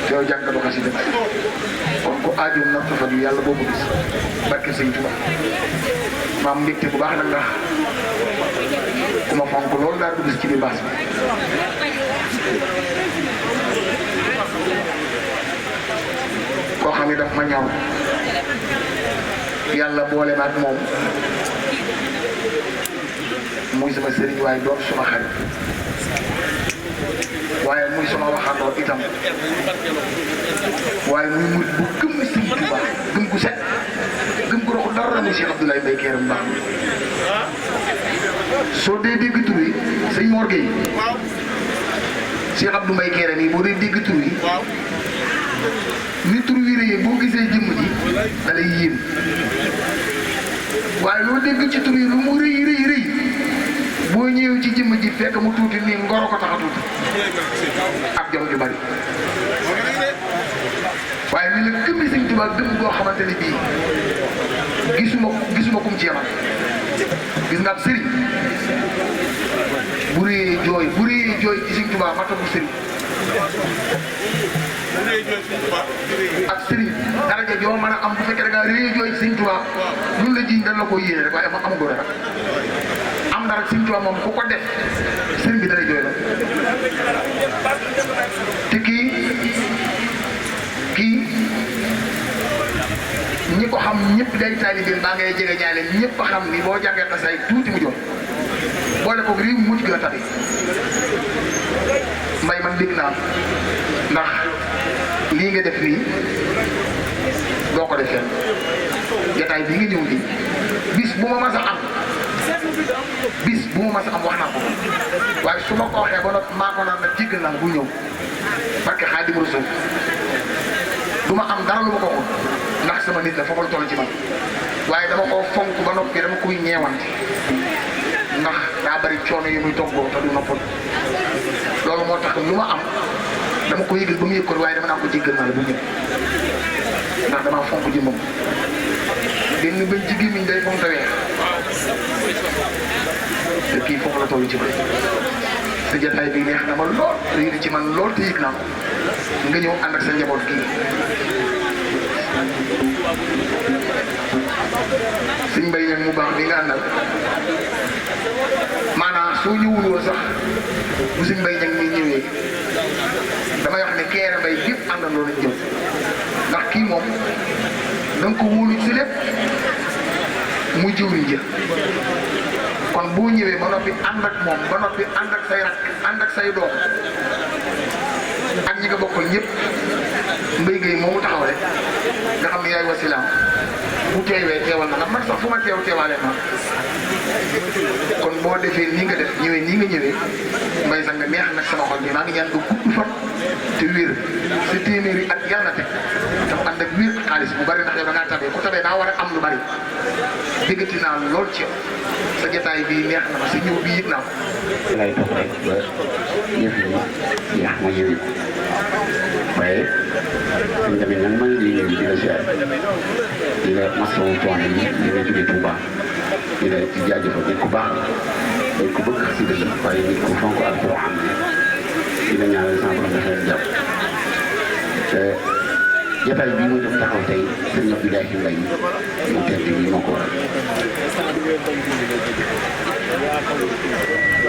te yow jànkatu xasida kon ku aajum na fa yu yàlla boo ko gis barke sëñ Tuba maam mbégte bu baax nag ndax ku ma fonk loolu daal du gis ci biir baas bi koo xam ne daf ma ñor yàlla boole ma ak moom muy sama sëriñ waaye doon suma xarit waaye muy sama waxandoo itam waaye muy murit bu gëm Sëriñ Tuuba gëm gu set gëm gu roxu dara muy Cheikh Abdoulaye Mbaye Kérem Mbaax soo dee dégg tur yi sëñ Mor Gueye Cheikh Abdou Mbaye Kérem yi boo dee dégg tur yi ni tur wi rëyee boo gisee jëmm ji da lay yéem waaye loo dégg ci tur yi lu mu rëy rëy rëy boo ñëwee ci jëmm ji fekk mu tuuti nii ngoro ko tax a tuuti ak jom ju bari waaye ni la gëmmi Sëñ Tuubaa gëm goo xamante ne bii gisuma kum ci yamal gis nga ab sëriñ bu rëyee jooy ci Sëñ Tuubaa matabu sëriñ ak sëriñ daraja joo mën a am bu fekkee da ngaa rëyee jooy ci Sëñ Tuubaa loolu la jiñ dañ la ko yéene rek waaye am góor rek am dara Sëñ Tuubaa moom ku ko def sëriñ bi dalay jooy la te kii ñi ko xam ñëpp day taalibe baa ngay jege ñaale ñëpp xam ni boo jàngee xasaay tuuti mu jooy boole ko réew mu mujj gën a tabi mbay man dégg naa ndax lii nga def nii doo ko defee jataay bii nga ñëw nii bis bu ma mas a am wax naa ko waaye su ma ko waxee ba noppi maa ko naan nag jéggal naa bu ñëw parce que Xaadimu Rasuul du ma am dara lu ma ko waxoon ndax sama nit la foofu la toll ci man waaye dama ko fonk ba noppi dama koy ñeewante ndax daa bari coono yi muy toggoo te du noppal loolu moo tax lu ma am dama ko yëgal ba mu yëg ko waaye dama naa ko jéggal naa la bu ñëw ndax damaa fonk ji moom benn bañ ci gémmiñ day fonk weex te kii foofu la toll ci man sa jataay bi neex na ma lool rëy na ci man lool te yëg naa ko nga ñëw ànd ak sa njaboot kii suñ mbay nag mu baax bi nga àndal maanaam soo ñëwul woon sax bu suñ mbay nag mi ñëwee damay wax ne Kérem Mbay gépp àndandoo lañ jëm ndax kii moom da nga ko wóolu ci lépp mu jëwriñ jë kon boo ñëwee ba noppi ànd ak moom ba noppi ànd ak say rakk ànd ak say doom ak ñi nga bokkal ñëpp Mbay Gueye moomu taxaw rek nga xam ne yaay wasilaam bu teewee teewal na man sax fu ma teewaale ma kon boo defee nii nga def ñëwee nii nga ñëwee mbay sax nga neex nag sama xol bi maa ngi ñaan nga gudd fan te wér sa téeméeri ak yàlla na teg tam ànd ak wér xaalis bu bari ndax yow da ngaa tabee ku tabee daa war a am lu bari déggati naa lool ci sa jotaay bi neex na ma sa ñëw bi yëg naa ko. lay toog rek ba yëf yi jeex ma yëwi ko waaye suñ tamit nag maa ngi lay ñëw di la ziar di la masawu coono yi di la jóge Touba di la ci jaajëfal nit ku baax nit ku bëgg xasida la waaye nit ku fonk alxuraan di la ñaanal sama borom defal jàpp te jotaay bii mu def taxaw tey sëñ Abdoulaye Mbaye mu tedd bi moo ko waral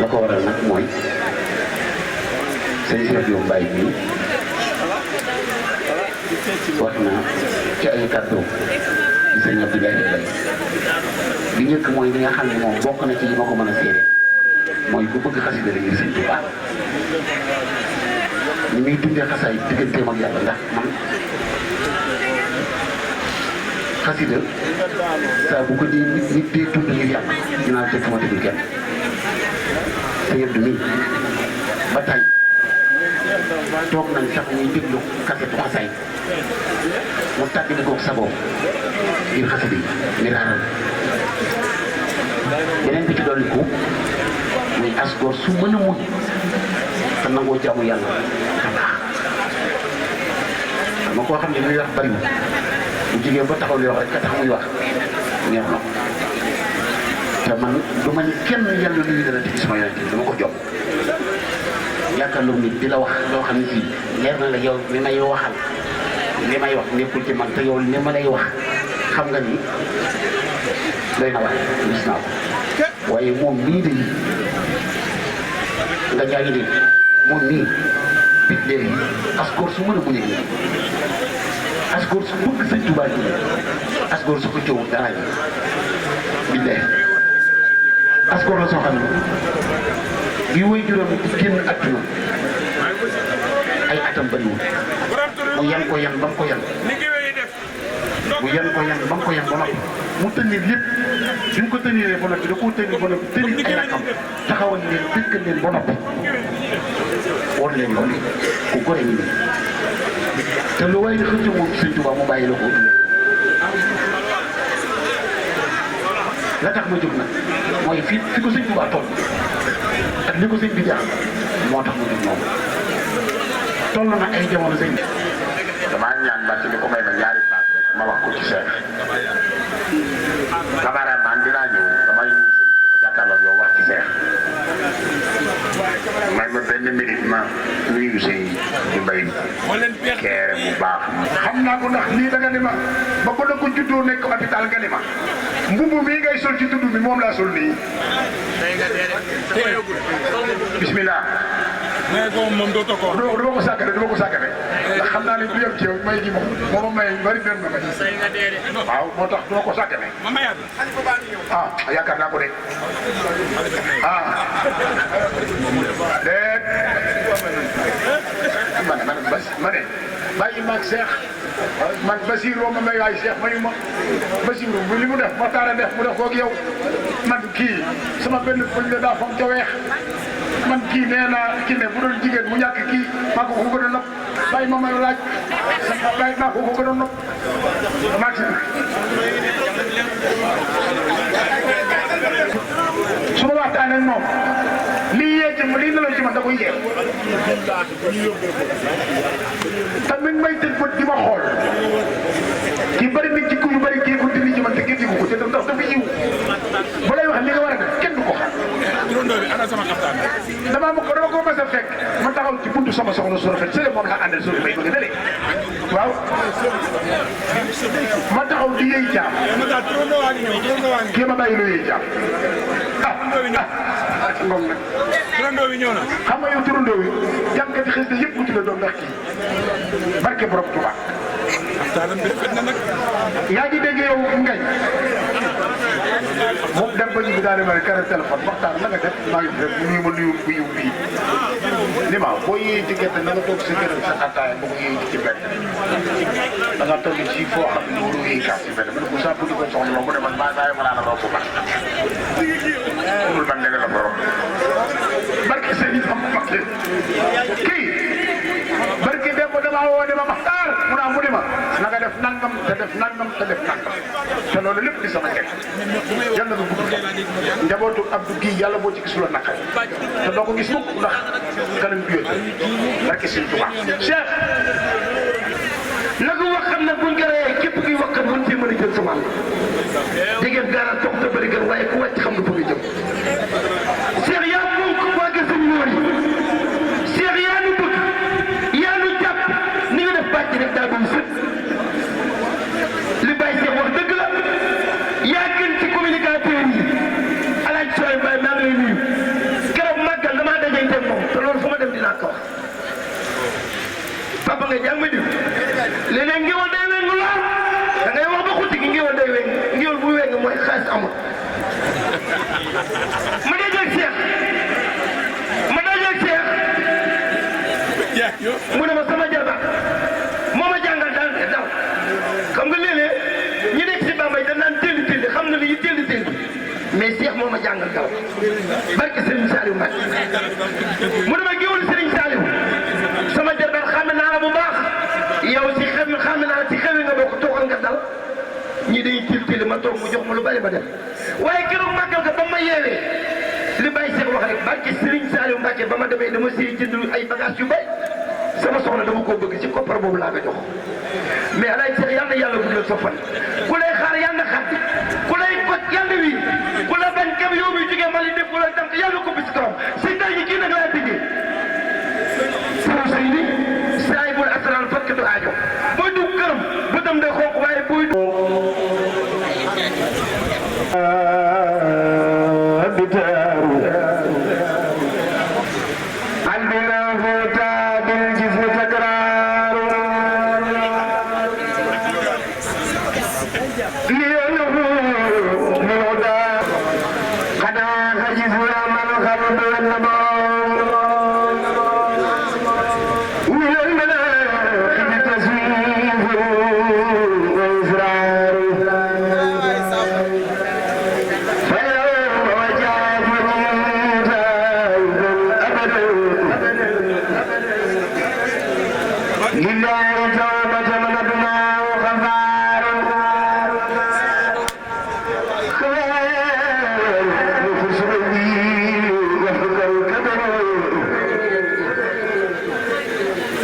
la ko waral nag mooy sëñ Cheikh Diop Mbaye bii wax na ci ay kàddoom ci sëñ Abdoulaye Mbaye bi njëkk mooy li nga xam ne moom bokk na ci li ma ko mën a seede mooy bu bëgg xasida la ngir sëñ Tuubaa ni muy dundee xasaay digganteem ak yàlla ndax man xasida saa bu ko di nit di dund ngir yàlla dinaa fekk ma tegul kenn te yëpp nii ba tey toog nañ sax ñuy déglu kasetu xasaay mu tàggali koog saboo ngir xasida yi miraaral beneen bi ci dolli ko muy asgoor su mën a muñ te nangoo jaamu yàlla te baax xam nga koo xam ne li muy wax bariwul bu jigéen ba taxaw li wax rek ka tax muy wax neex na te man du ma ni kenn yàlla nuyu dana tegi sama yonent dama ko jom yaakaarloo nit di la wax loo xam ne fii leer na la yow li may waxal li may wax nekkul ci man te yow li ma lay wax xam nga ni doy na wax gis naa ko waaye moom mii de nga jaay de moom mii bit de asgoor su mën a muñe nii asgoor su bëgg Sëñ Tuubaa ji asgoor su ko coow dara ji billahi asgoor la soo xam ne bi woy juróom génn àdduna ay atam bariwul mu yan ko yan ba mu ko yan mu yan ko yan ba mu ko yan ba noppi mu tënir lépp bi mu ko tëniree ba noppi da koo tënir ba noppi tënir ay rakam taxawal leen dëkkal leen ba noppi war leen yoon ku gore ñi ne te lu way di xëcc moom Sëñ Tuubaa mu bàyyi la ko la tax ma jóg nag mooy fi ko Sëñ Tuubaa toll ak li ko sëñ bi jaax moo tax ma jóg moom toll na ay jamono sëñ bi damaa ñaan mbàcc bi ko may ma ñaari baat rek ma wax ko ci Seex cameraman dinaa ñëw damay jàkkaarloo yow wax ci Seex may ma benn minute ma nuyu sëñ di mbay keere bu baax xam naa ko ndax lii da nga ni ma ba ko da ko juddoo nekk hôpital nga ni ma mbubu mii ngay sol ci tudd mi moom laa sol nii bismillah mais moom doo ko duma ko sàggane ndax xam naa ne du yem ci yow may gi moom may bari den ma may waaw moo tax duma ko sàggane ah yaakaar naa ko de ah déet ma ne bàyyi maag Seex man Basiiroo ma may waay Seex mayu ma Basiiroo bu li mu def ma taara def mu def koog yow man kii sama benn bëñ la daa foog ca weex man kii nee naa kii ne bu doon jigéen mu ñàkk kii maa ko gën a nopp bàyyi ma may laaj bàyyi maa ko gën a nopp maag su ma waxtaanee ak moom lii yee ci ma lii nelaw ci man da koy yee te mi ngi may tëj bët di ma xool kii bëri na jikko yu bëri kii ko dindi ci man te kenn digu ko te ndax dafa yiw bu lay wax li nga war a def kenn du ko xam. dama ko mas a fekk ma taxaw ci buntu sama soxna su rafet sële moom laa àndal suñu bay bëgg na de waaw ma taxaw di yëy jaam kii ma bàyyi loo yëy jaam ngom nag turandoo bi ñëw na xam nga yow turandoo bi jàngkati xës na yëpp wuti la doon ndax kii barke borom Tuuba yaa ngi dégg yow ngañ moom dem ba ñu bi daal di ma ne kare téléphone waxtaan la nga def maa ngi def nuyu ma nuyu bu yiw bii ni ma boo yéeyee ci gerte na nga toog sa kër sa attaaya ba ko yéey ci benn da nga toll ci foo xam ne waroo yéey kaas ci benn mu ne ko saa bëgg ko soxla loo mu ne man bàyyi ma naa la rob bu baax mënul man danga la ko rob barke sëñ am mag kii barke dem ba damaa woo ne ma Maxtaar mu naa mu ne ma na nga def nangam te def nangam te def nangam te loolu lépp di sama teg yàlla nga gudd njabootu Abdou Guèye yàlla boo ci gis lu naqari te doo ko gis mukk ndax kanam bi yooyu barke sëñ Tuubaa Cheikh la ko wax xam ne buñ ko reyee képp kuy wax kat mën cee mën a jël sama jigéen dara toog te bëri gën waaye ku wàcc xam nga fa nga jëm Cheikh yaa fonk waa gis suñ ñoor yi Cheikh yaa nu bëgg yaa nu jàpp ni nga def bàcc rek daa doon sët li Baye Cheikh wax dëgg la yaa gën ci communicateur yi alaaj Soy Baye maa ngi lay nuyu keroog màggal damaa dajante moom te loolu fu ma dem dinaa ko wax papa nga jàng ma diw léeg-léeg ngéwal day weng lool da ngay wax ba xutti gi ngéwal day weng ngéwal bu weng mooy xaalis amul ma dajeeg Cheikh mu ne ma sama jarbaat moo ma jàngal daal de daw xam nga léeg-léeg ñi nekk si Bambey dañ naan teel xam na li teel mais Cheikh moo ma jàngal daw barke Serigne Saliou Mbacke mu ne ma géwal Serigne Saliou sama jarbaat xam naa la bu baax yow si xam naa la si xewi nga bokk toogal nga dal ñii dañuy teel ma toog mu jox ma lu bari ma def waaye keroog màggal ga ba ma yeewee li Baye Cheikh wax rek barke Serigne Saliou Mbacke ba ma demee dama siy jënd ay bagages yu bay sama soxna dama koo bëgg ci koppar boobu laa ko jox mais alaay Cheikh yal na yàlla guddal sa fan ku lay xaar yal na xaar ku lay ko yàlla wi ku la bañ kam yow mi jógee Mali def ku la tànk yàlla ko bis kawam si tay ñi kii nag laa tëjee لله توبة من أبناه غفار خير فسرني وحكى الكبر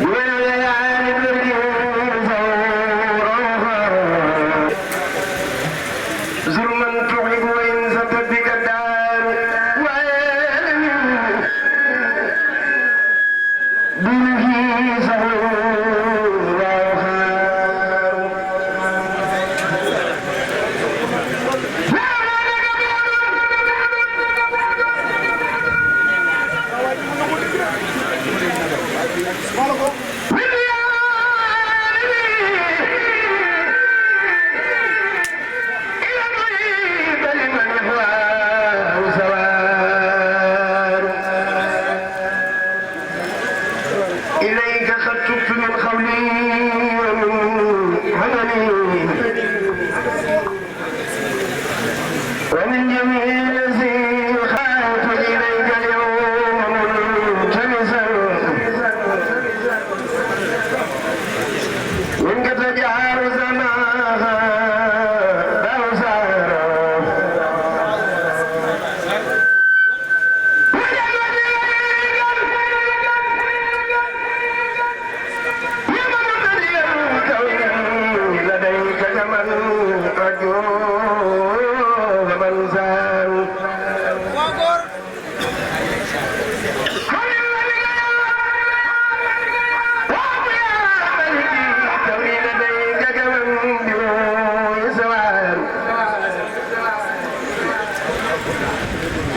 وليالي الذين زوروها زر من تحب وإن زدت بك الدار دونه إليك قد تبت من قولي ومن جميع الذي خاف إليك اليوم ملتمسا منك تجعل زماها بوسارا لديك كمن أجو ومن زار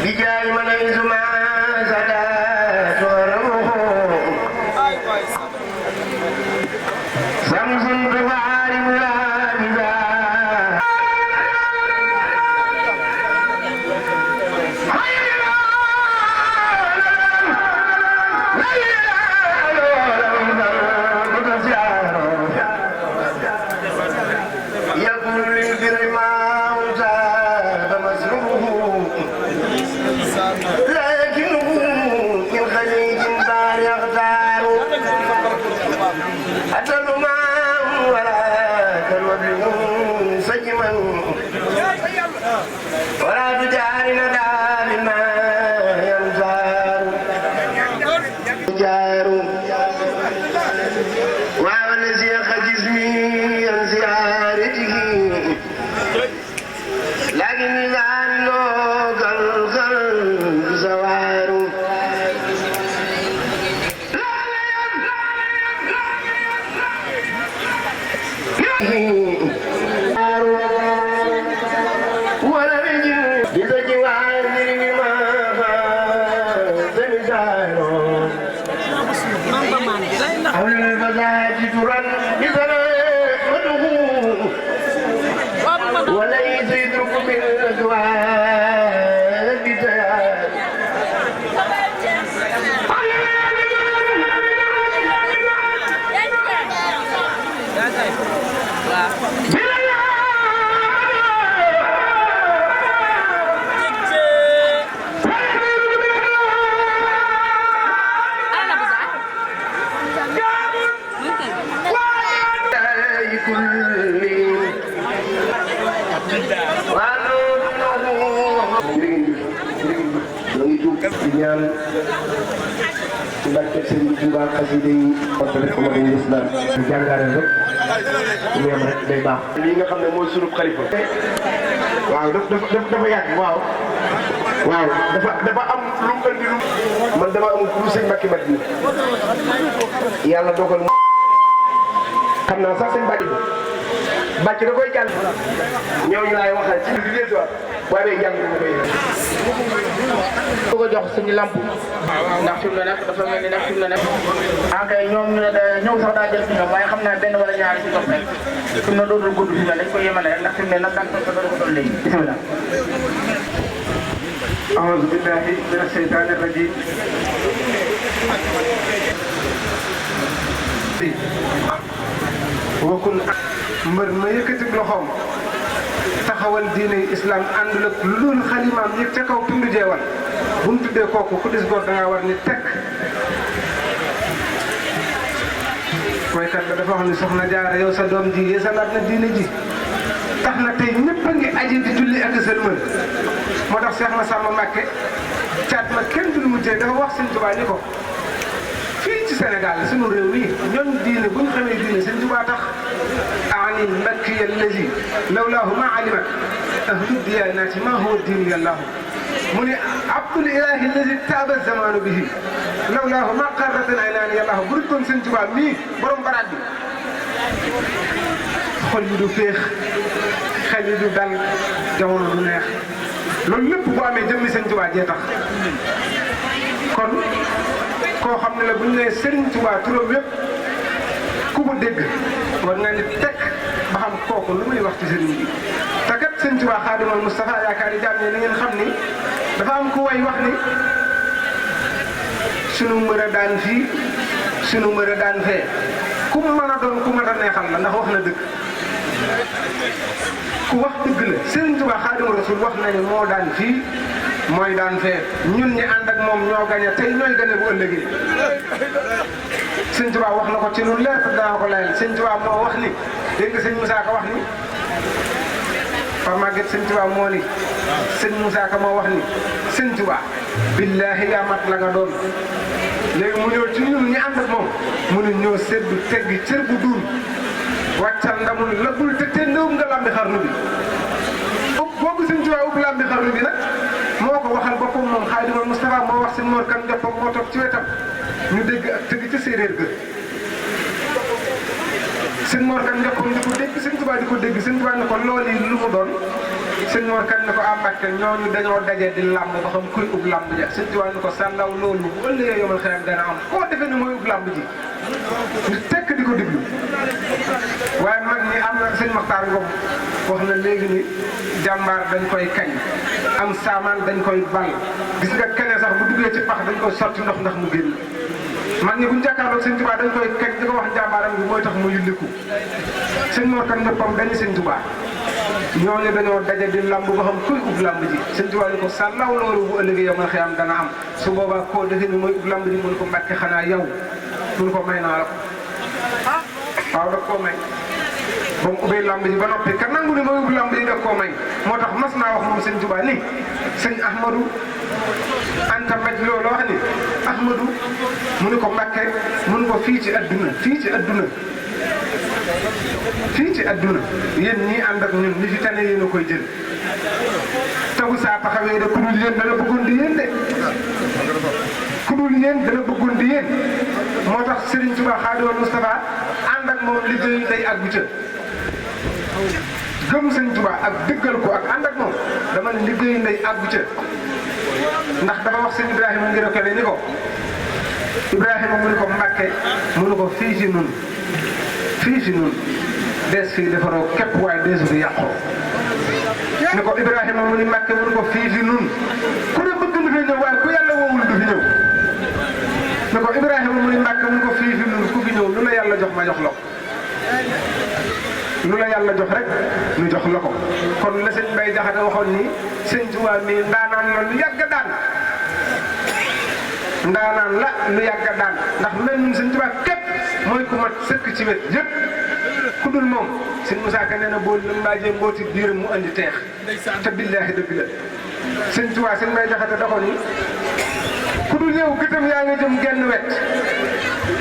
بجاي من يزمع سدات ورمه شمس تفارم لا بذات يقول للبر ما زاد مسلوبه لكنه من خليج دار يغتار حتى الماء ولا كالوبل سجما ولا تجعل ندى بما ينزار جار والذي جسمي عن زيارته لكن إذا لوك القلب زوار ولم يجد بزجوار ما زمزار أو الفزاج ترن بزرقه وليس يدرك بالأدوار بتيار ñaan ci barke Serigne Touba xasida yi mottali ko ma islam ñu jàngale rek ñu yem rek day baax lii nga xam ne mooy sunu xalifa waaw dafa yàgg waaw dafa am lu mu andi lu man dama amul pour sëñ Mbacke Madina yàlla dogal xam naa sax sëñ Mbacke bàcc da koy jàng ñooñu laay waxal ci li des waat waaye day jàng mu koy bu ko jox suñu lamp ndax fi mu ne nag dafa mel ni nag fi mu ne nag kay ñoom ñu ne ñëw sax daa jël ci ñoom waaye xam naa benn wala ñaari ci topp rek fi mu ne dootul gudd fi mu ne dañ ko yemale rek ndax fi mu ne nag daan ko doon ko doon léegi bisimilah أعوذ بالله من الشيطان الرجيم وكن mbër ma yëkkati loxoom taxawal diine islam àndul ak lu dul xalimaam yëg ca kaw tundu jeewal bu mu tuddee kooku ku dis góor da ngaa war ni tekk waykat ba dafa wax ni soxna Jaara yow sa doom ji yeesalaat na diine ji tax na tey ñëpp a ngi aji di julli ak sëlmal moo tax Cheikh Massamba Mbacké caat ma kenn dul mujjee dafa wax Sëñ Tuubaa ni ko fii ci Sénégal sunu réew mi ñoom diine bu ñu xamee diine Sëñ Tuubaa tax ani Makki allazi lawlaahu ma alimat ahlu diyaanaati ma huwa diinu yàllaahu mu ne abdul ilahi allazi taaba zamanu bihi lawlaahu ma qarratan aynaani yàllaahu bu doon Sëñ Tuubaa mii borom baraat bi xol yi du féex xel yi du dal jamono du neex loolu lépp bu amee jëmmi Sëñ Tuubaa jee tax kon koo xam ne la bu ñu nee Sëriñ Tuubaa turam yëpp ku ko dégg war nga ni teg ba xam kooku lu muy wax ci sëriñ bi te kat Sëñ Tuubaa Xaadimal Mustafaa yaakaar yi jaam ne na ngeen xam ni dafa am ku way wax ni sunu mbër a daan fii sunu mbër a daan fee ku mu mën a doon ku mën a neexal la ndax wax na dëgg ku wax dëgg la Sëriñ Tuubaa Xaadimu Rasuul wax na ni moo daan fii mooy daan fee ñun ñi ànd ak moom ñoo gañe tey ñooy gañe bu ëllëgee Sëñ Tuubaa wax na ko ci lu leer te danaa ko layal Sëñ Tuubaa moo wax ni dégg nga sëñ Moussa Ka wax ni Pape Maguette Sëñ Tuubaa moo ni sëñ Moussa Ka moo wax ni Sëñ Tuubaa billaahi yaa mat la nga doon léegi mu ñëw ci ñun ñi ànd ak moom mu ne ñoo seddu teggi cër bu duun wàccal ndamul lëggul te te ndëw nga lambi xarnu bi boobu Sëñ Tuubaa ub lambi xarnu bi nag moo ko waxal boppam moom Xaadimal Mustafaa moo wax sëñ Mor Kan Joppam moo toog ci wetam ñu dégg ak tëgg ca séeréer ga sëñ Mor Kan Joppam di ko dégg Sëñ Tuubaa di ko dégg Sëñ Tuubaa ne ko loolu yi lu mu doon sëñ Mor Kan ne ko am Mbàkke ñooñu dañoo daje di làmb ba xam kuy ub làmb ja Sëñ Tuubaa ne ko sàllaw loolu bu ëllëgee yomal xeyam dana am koo defee ni mooy ub làmb ji ñu tekk di ko déglu waaye mag ñi am na sëñ Maxtaar Ngom wax na léegi ni jàmbaar dañ koy kañ am saamaan dañ koy bal gis nga kaña sax bu duggee ci pax dañ koy sotti ndox ndax mu génn mag ñi bu ñu jàkkaarloog Sëñ Tuubaa dañ koy kañ di ko wax jàmbaaram bi mooy tax mu yulliku sëñ Mor Kan Joppam dañu Sëñ Tuubaa ñooñu dañoo daje di lamb ba xam kuy ub lamb ji Sëñ Tuubaa ni ko sàllaw loolu bu ëllëgee yow man xëy am dana am su boobaa koo defee ni mooy ub lamb ji mun ko Mbàkke xanaa yow mun ko may naa la ko waaw daf koo may ba mu ubbee lamb ji ba noppi ka nangu ni mooy ub lamb ji daf koo may moo tax mas naa wax moom Sëñ Tuubaa ni sëñ Ahmadou Anta Mbaj loolu wax ni Ahmadou mu ni ko Mbàkke mun ko fii ci adduna fii ci adduna fii ci adduna yéen ñii ànd ak ñun ñi fi tane yéen a koy jël tawu saa taxawee de ku dul yéen dana bëggoon di yéen de ku dul yéen dana bëggoon di yéen moo tax Serigne Touba Xaadimal Mustafaa ànd ak moom liggéey day àggu ca gëm Sëñ Touba ak dëggal ko ak ànd ak moom dama ne liggéey day àggu ca ndax dafa wax sëñ Ibrahima ngir ko ni ko Ibrahima mu ni ko Mbàkke mu ni ko fii ci nun fii ci nun dees fii defaroo képp waaye deesu fi yàqoo ni ko Ibrahima mu ni Mbàkke mu ni ko fii ci nun ku ne bëgg na fi ñëw waaye ku yàlla woowul du fi ñëw ni ko Ibrahima mu ni Mbàkke mu ni ko fii ci nun ku fi ñëw lu la yàlla jox ma jox la ko lu la yàlla jox rek ñu jox la ko kon la sëñ Bay Jaxate waxoon ni Sëñ Tuubaa mi ndaanaan la lu yàgg daan ndaanaan la lu yàgg daan ndax mel ni Sëñ Tuubaa képp mooy ku mat sëkk ci wet yëpp ku dul moom Sëñ Musaa Ka nee na boo mbaajee mbooti biiram mu andi teex te billaahi dëgg la Sëñ Tuubaa sëñ Bay Jaxate da ko ni ku dul yow gëtam yaa ngi jëm genn wet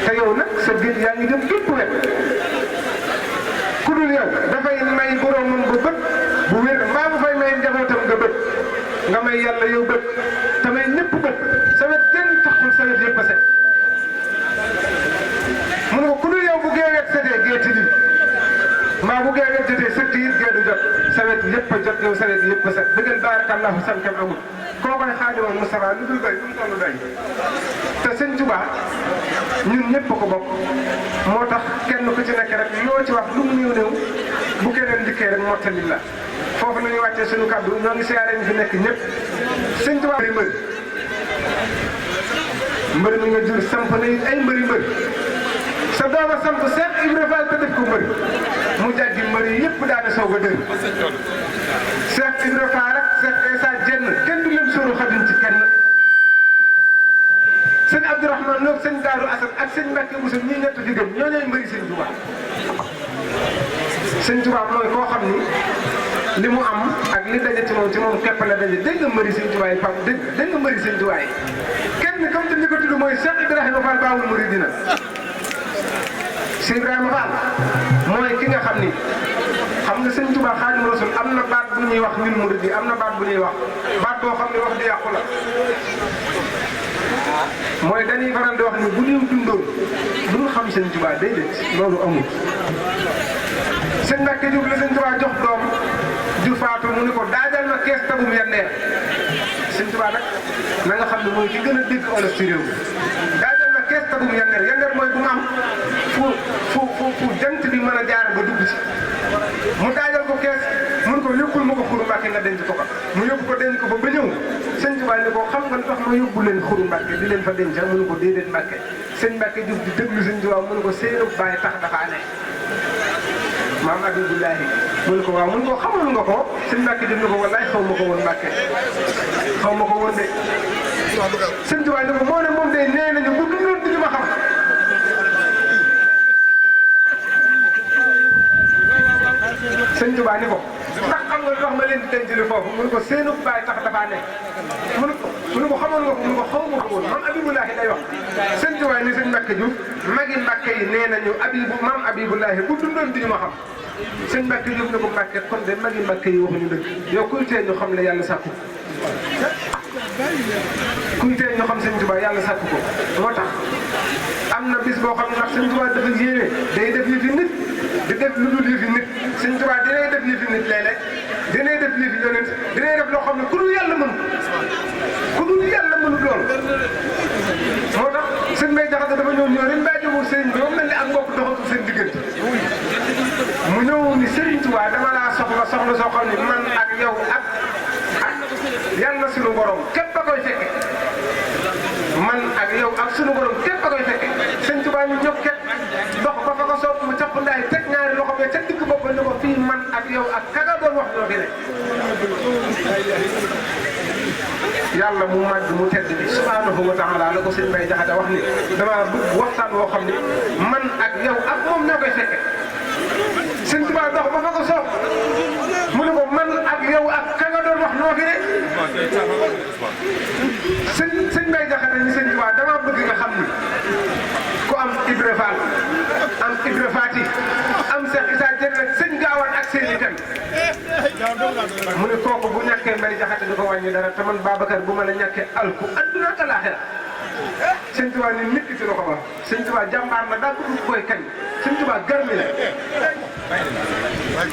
te yow nag sa gët yaa ngi jëm gépp wet ku dul yow dafay may boromam ba bët bu wér mbaa bu fay may njabootam nga bët nga may yàlla yow bët te may ñëpp bët sa wet kenn taxul sa wet yëpp a set mu ne ko ku dul yow bu gee wet setee gee tili mbaa bu gee wet jotee sëkk it gee du jot sa wet yëpp a jot yow sa wet yëpp a set dëggal baarakallahu sam kem amul koo koy Xaadimal Mustafaa lu dul doy lu mu toll doy te Sëñ Tuubaa ñun ñëpp ko bokk moo tax kenn ku ci nekk rek loo ci wax lu mu néew néew bu keneen dikkee rek mottali la foofu la ñuy wàccee suñu kàddu ñoo ngi siyaare ñu fi nekk ñëpp Sëñ Tuubaa mbër mi nga jur samp na it ay mbëri sa dooma samp Seex Ibra Faal ko def ko mbër mu jàggi mbër yi yëpp daane soog a dër Seex Ibra Faal rek Seex Isaa Jenn kenn du leen sóoru xaduñ ci kenn sëñ Abdou Abdourahmane Lo sëñ Daaru Asan ak sëñ Mbàkke Buso ñii ñett fi gën ñoo ñooy mbëri sëñ Tuubaa sëñ Tuubaa mooy koo xam ni li mu am ak li daje ci moom képp la daje dégg nga mbëri sëñ Tuubaa yi Pape dégg nga mbëri sëñ Tuubaa yi kenn comme te ni ko tudd mooy Cheikh Ibrahima Fall Baabul Muridiina Cheikh Ibrahima Fall mooy ki nga xam ni xam nga sëñ Tuubaa Xaadimu Rasuul am na baat bu ñuy wax ñun murid yi am na baat bu ñuy wax baat boo xam ne wax di yàqu la mooy dañuy faral di wax ni bu ñu dundoon duñ xam sëñ Tuubaa déedéet loolu amul sëñ Mbàkke Jóob la sëñ Tuubaa jox doom ju faatu mu ni ko daajal ma kees tabum yanneer sëñ Tuubaa nag na nga xam ne mooy ki gën a dégg olof ci réew mi daajal ma kees tabum yanneer yanneer mooy bu mu am fu jant bi mën a jaar ba dugg ci mu daajal ko kees mun ko yóbbul ma ko Xuru Mbàkke nga denc ko fa mu yóbbu ko denc ko fa ba ñëw sëñ Tuubaa ni ko xam nga lu tax ma yóbbu leen Xuru Mbàkke di leen fa denc mu ne ko déedéet Mbàkke sëñ Mbàkke Jóob di déglu sëñ Tuubaa mu ne ko seenu baay tax dafaa ne maam Abibulahi mu ne ko waaw mu ne ko xamal nga ko sëñ Mbàkke Jóob ne ko wallaay xaw ma ko woon Mbàkke xaw ma ko woon de sëñ Tuubaa ne ko moo ne moom de nee nañu bu dundoon duñu ma xam sëñ Tuubaa ni ko ndax xam nga lu tax ma leen di denc li foofu mu ne ko seenu baay tax dafaa ne mu ne ko xamoon nga ko mu ne ko xaw ma ko woon maam Abibulahi day wax sëñ Tuubaa ni sëñ Mbàkke Jóob magi Mbàkke yi nee nañu maam Abibulahi bu dundoon duñu ma xam sëñ Mbàkke Jóob ne ko Mbàkke kon de magi Mbàkke yi waxuñu dëgg yow kuy tee ñu xam ne yàlla sàkku kuy tee ñu xam sëñ Tuubaa yàlla sàkku ko moo tax am na bis boo xam ne ndax sëñ Tuubaa dafa yéene day def yëfi nit di def lu dul yëfi nit sëñ Tuubaa dinay def yëfi nit léeg-léeg dinay def yëfi yonent dinay def loo xam ne ku dul yàlla mënu ku dul yàlla mënu loolu moo tax sëñ Mbay Jaxate dafa ñëw ren baa jógul sëriñ bi moom mel ni ak mbokk doxatul seen diggante mu ñëw ni sëriñ Tuubaa dama laa soxla soo xam ne man ak yow ak yàlla sunu borom képp a koy fekke man ak yow ak sunu borom képp a koy fekke sëñ Tuubaa ñu ñëpp ket dox ba fa ko soob mu capp ndaay teg ñaari loxo bi ca digg bopp ni ko fii man ak yow ak kaga doon wax ñoo fi ne yàlla mu màgg mu tedd bi subhanahu wa taala la ko sëñ Mbay Jaxate wax ni dama bëgg waxtaan woo xam ni man ak yow ak moom ñoo koy fekke sëñ Tuubaa dox ba fa ko soob mu ne ko man ak yow ak kaga doon wax ñoo fi ne sëñ Mbay Jaxate ni sëñ Tuubaa dama bëgg nga xam ni ku am Ibra Fall am Ibra Faati am Cheikh Issa Dieng nag sëñ Gaawaan ak seen i thème mu ne kooku bu ñàkkee Mbay Jaxate du ko wàññi dara te man Babacar bu ma la ñàkkee alku adduna ak alaaxira sëñ Tuubaa ni nit ki ci loxo ba sëñ Tuubaa jàmbaar la daa bëgg koy kañ sëñ Tuubaa garmi la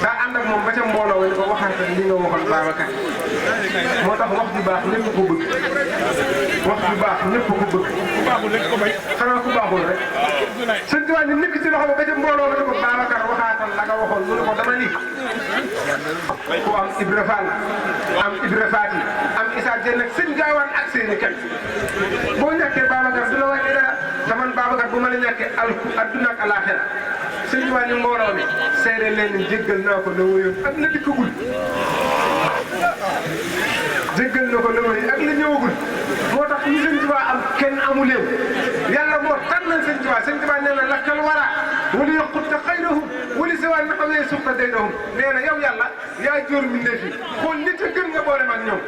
daa ànd ak moom ba ca mbooloo ni ko waxaatal li nga waxoon Babacar moo tax wax ju baax ñëpp ko bëgg wax ju baax ñëpp ko bëgg xanaa ku baaxul rek sëñ Tuubaa ni nit ki ci loxo ba ca mbooloo ba ni ko Babacar waxaatal la nga waxoon mu ne ko dama ni ku am Ibra Fall am Ibra Faati am Issa Dieng ak sëñ Gaawaan ak seeni kenn boo ñàkkee Babacar du la wàññi dara te man Babacar bu ma la ñàkkee alku adduna ak alaaxira sëñ Tuubaa ni mbooloo mi seede leen ni jéggal naa ko la wóyoon ak la dikkagul jéggal na ko la wóyoon ak la ñëwagul moo tax ñu sëñ Tuubaa am kenn amu leen yàlla moo tànnal sëñ Tuubaa sëñ Tuubaa nee na lakkal wara wala yokkut xayrahum wala si waat na xam ne suuf day doon nee na yow yàlla yaa jóor mbindéef yi xool nit a gën nga boole ak ñoom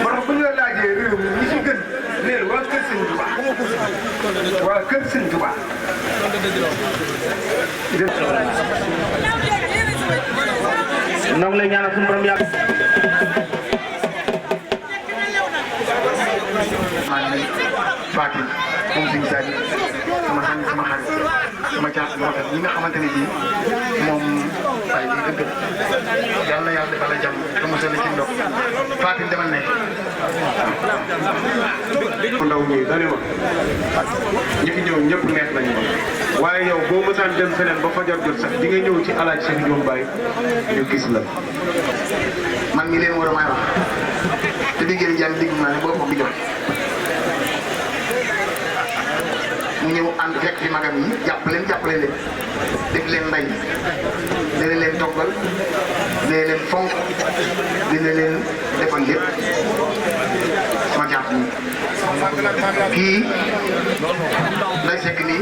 moo tax bu ñu la laajee réew mi ñi ci gën neel waa kër sëñ Tuubaa waa kër sëñ Tuubaa noo ngi lay ñaanal suñu borom yàlla. maa ngi Fatou moom suñu saa yi sama xarit sama caat bu rafet ñi nga xamante ne bii moom waaye lii dëgg la yàlla na yàlla defal la jàmm te mosal la ci ndox Fatou demal ne. ndaw ñi dane ma ñi fi ñëw ñëpp neex nañu ma waaye yow boo mësaan dem feneen ba fajar jot sax di nga ñëw ci alaaj Cheikh Diop Baye ñu gis la. man mi leen war a may wax te di ngeen jàng digg naa ne boo ko bi jot mu ñëw ànd fekk fi magam yi jàppale leen def leen mbay dina leen toggal dina leen fonk dina leen defal lépp sama jàpp nii kii lay sekk nii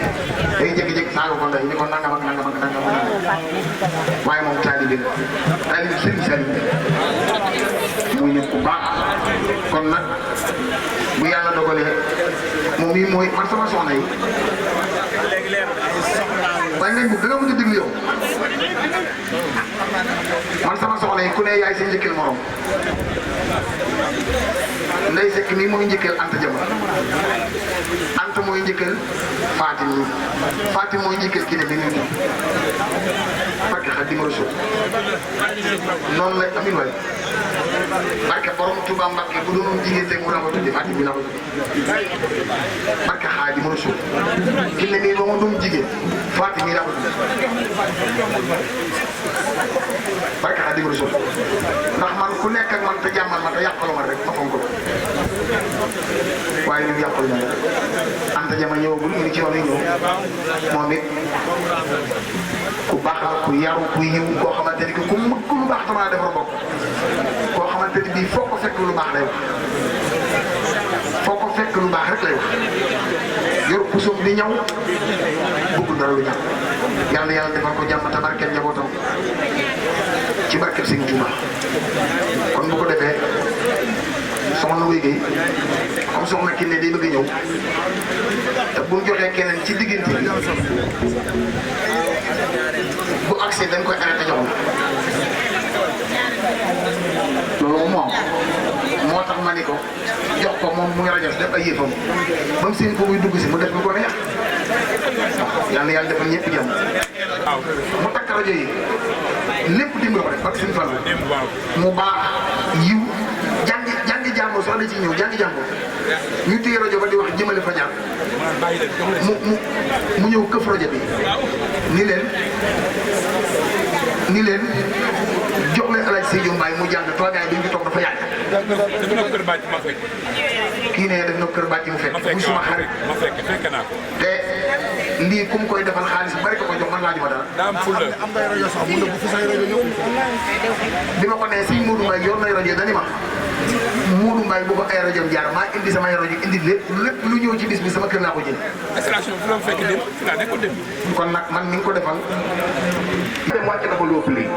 day jékki-jékki saaga ko ndey ni ko nangam ak nangam ak nangam waaye moom taalibe Sëriñ Saliou muy nit ku baax kon nag bu yàlla dogalee moom mii mooy man sama soxna yi waaye ngañ bu da nga mën a déglu yow man sama soxna yi ku ne yaay seen njëkkeel morom Ndey Sekk mii mooy njëkkeel Anta Jama Anta mooy njëkkeel Fatim nii Fatim mooy njëkkeel kii ne bi ñu barke Xaadimu Rasuul noonu la amin waay barke borom Touba Mbacke bu doonoon jigéen tey mu la ko tudde Fatim bi la ko tudde barke Xaadimu Rasuul kii ne nii ba mu doon jigéen Fatim yi la ko tudde barke Xaadimu Rasuul ndax man ku nekk ak man te jàmmal ma te yàqalu ma rek ma fonk ko waaye ñun yàqalu ma rek Anta Jama ñëwagul ñu ngi ci yoon yi ñëw moom it ku baax la ku yaru ku yiw koo xamante ni que ku mëgg lu baax damaa defar bokk koo xamante ni bii foo ko fekk lu baax lay wax foo ko fekk lu baax rek lay wax yor pusoom di ñaw bëgg dara lu ñaw yàlla yàlla defal ko jàmm te barkeel njabootam ci barkeel Sëñ Tuuba kon bu ko defee soxna Wéy Guèye comme soxna Kiné day bëgg ñëw te bu ñu joxee keneen ci diggante bi bu accès dañ koy arrêté jox loolu moom moo tax ma ni ko jox ko moom muy rajo def ay yëfam ba mu seen ko muy dugg si mu def lu ko neex yàlla yàlla defal ñëpp jàmm mu takk rajo yi lépp dimbali ko rek parce que suñu fan mu baax yiw jàngi jàmbur sax da ci ñëw jàngi jàmbur ñu téye rajo ba di wax jëmale fa ñaar mu ñëw këf rajo bi ni leen jox leen El Hadj Seydou Mbaye mu jàng toogaay bi ñu toog dafa yàgg. def na kër bàcc ma fekk. kii nee def na kër bàcc mu fekk. muy suma xarit ma fekk naa ko. te lii ku mu koy defal xaalis bu bari ko jox man laajuma dara. daa am fulla. am ngay rajo sax mun na bu fi say rajo ñëw. bi ma ko nee si Modou Mbaye yor nay rajo dani ma Modou Mbaye bu ko ay rajo jaar maa indi samay rajo indi lépp lu ñëw ci bis bi sama kër laa ko jël. installation bi fu la fekk dem fi laa nekkoon dem. kon nag man mi ngi ko defal. dem wàcc na ko lu ëpp lii.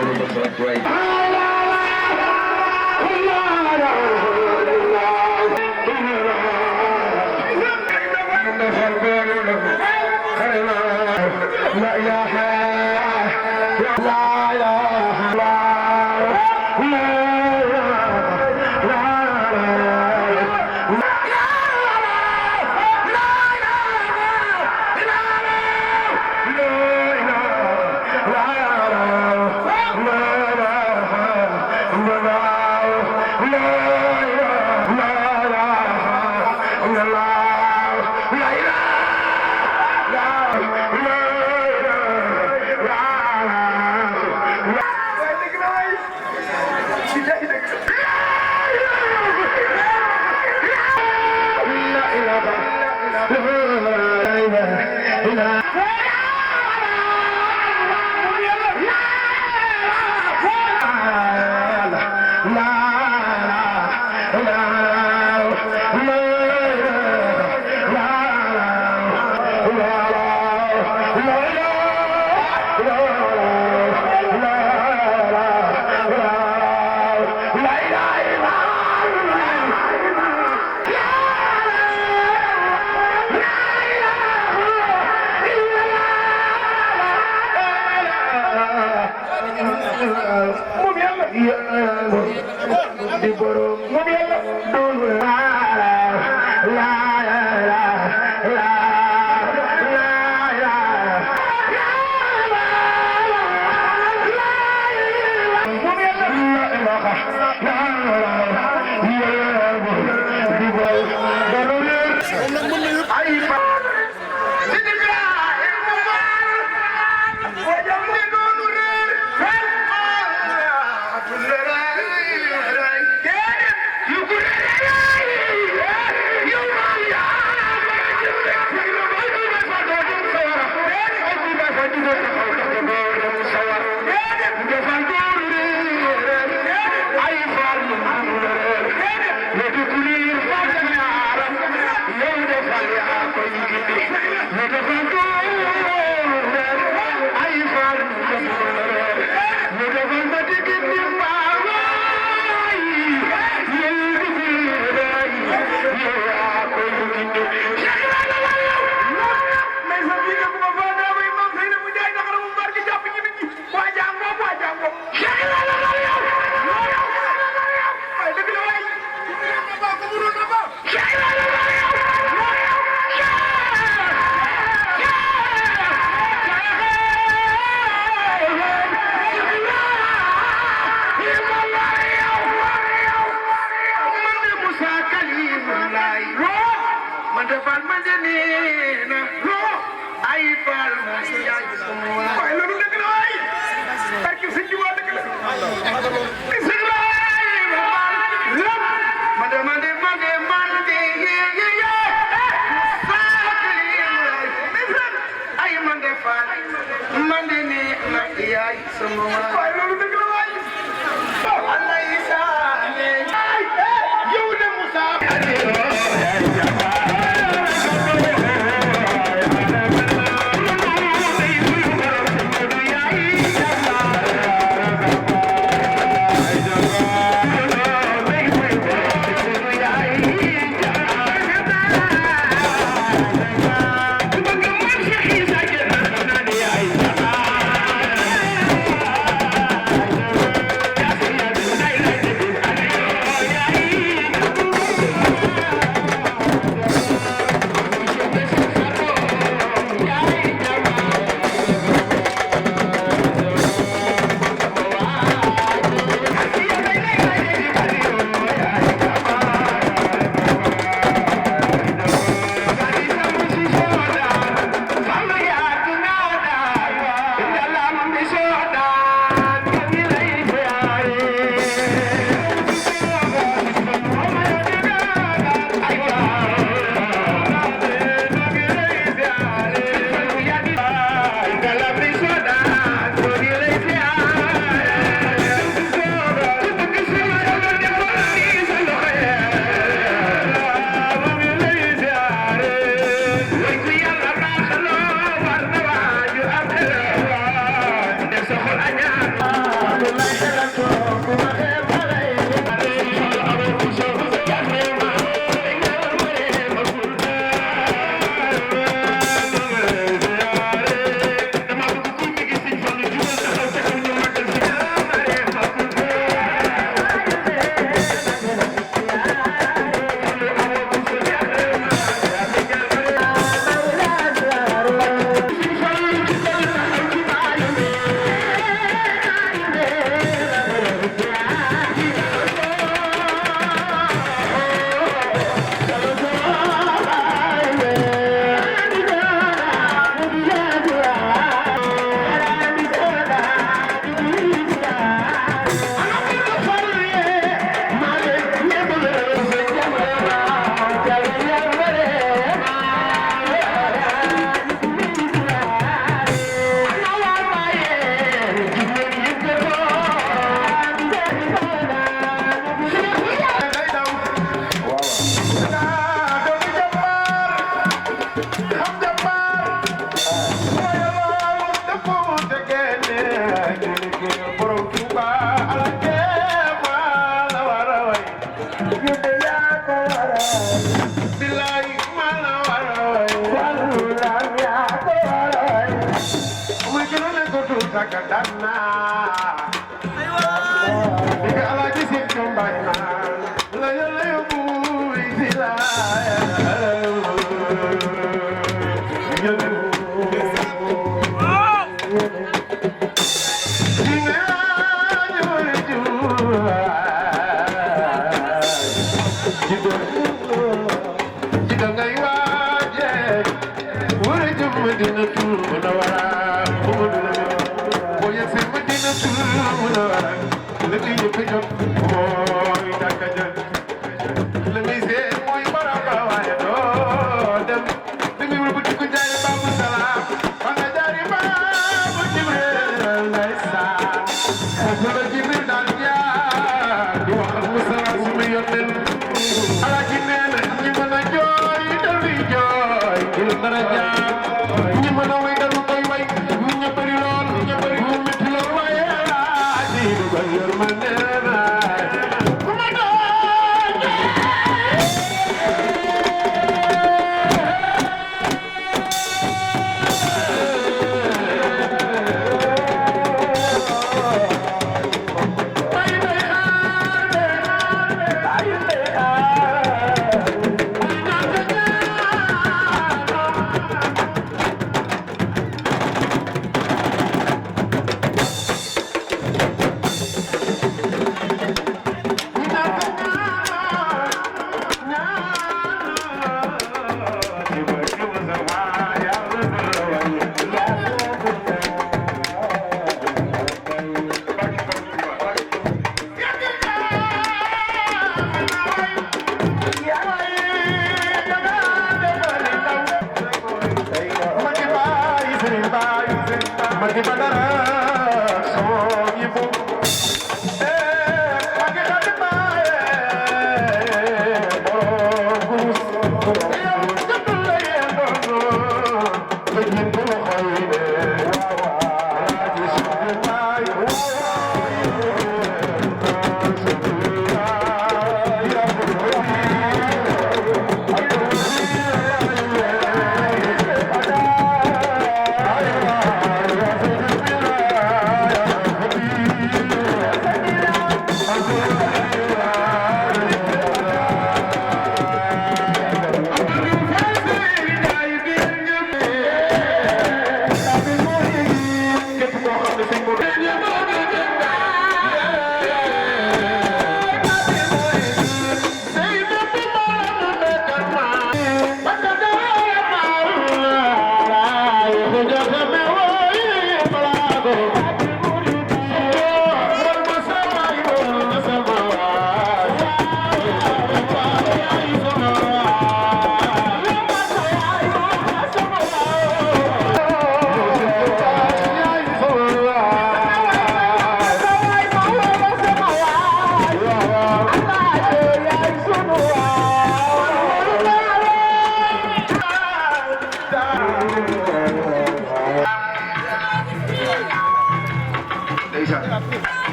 Yeah.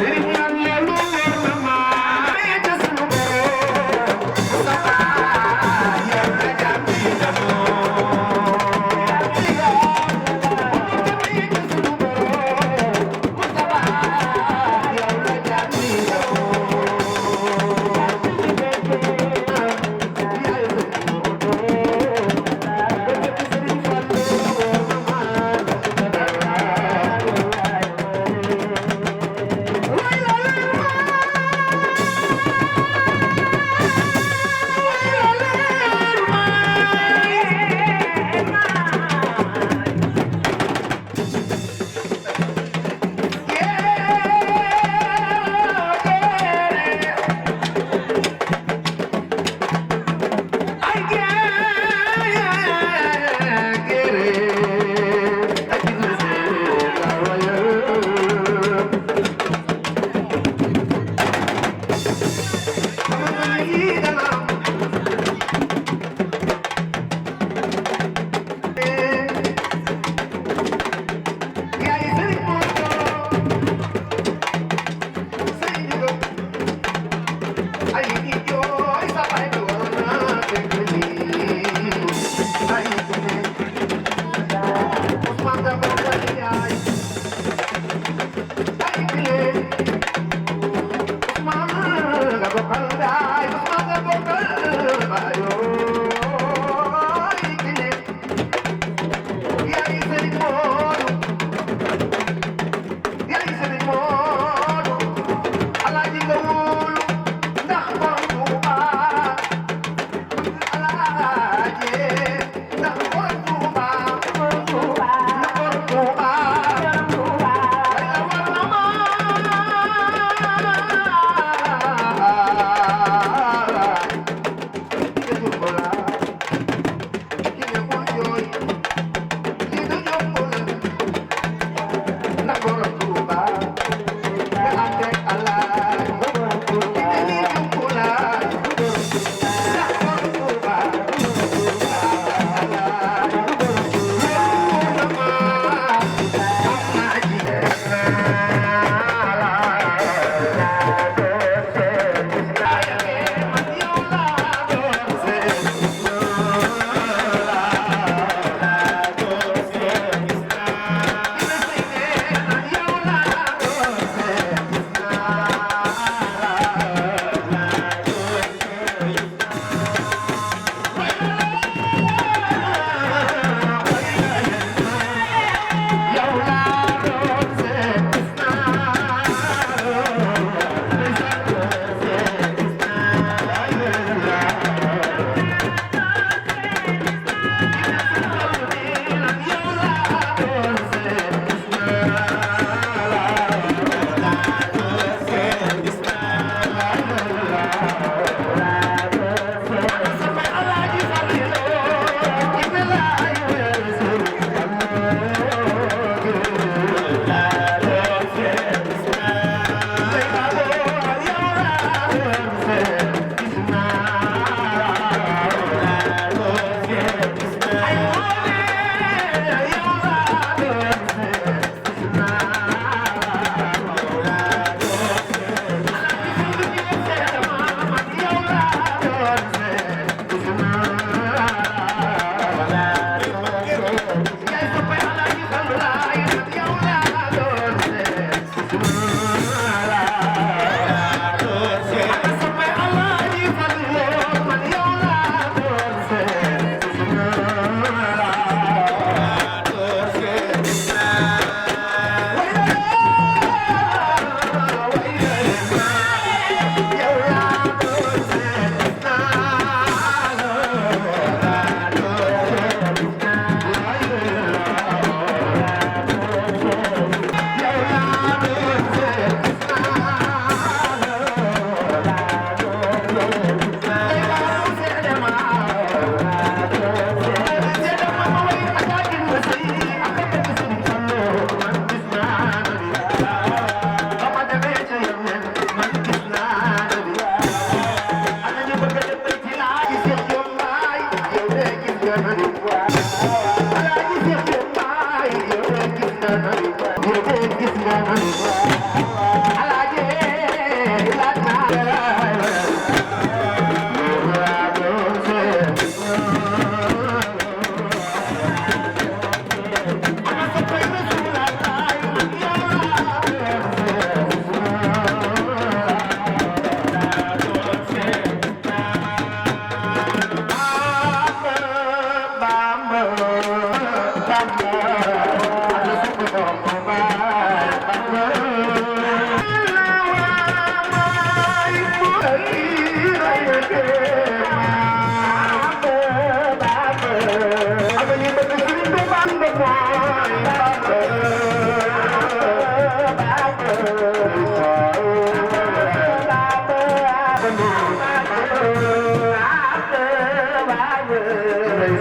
Sering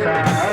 Baba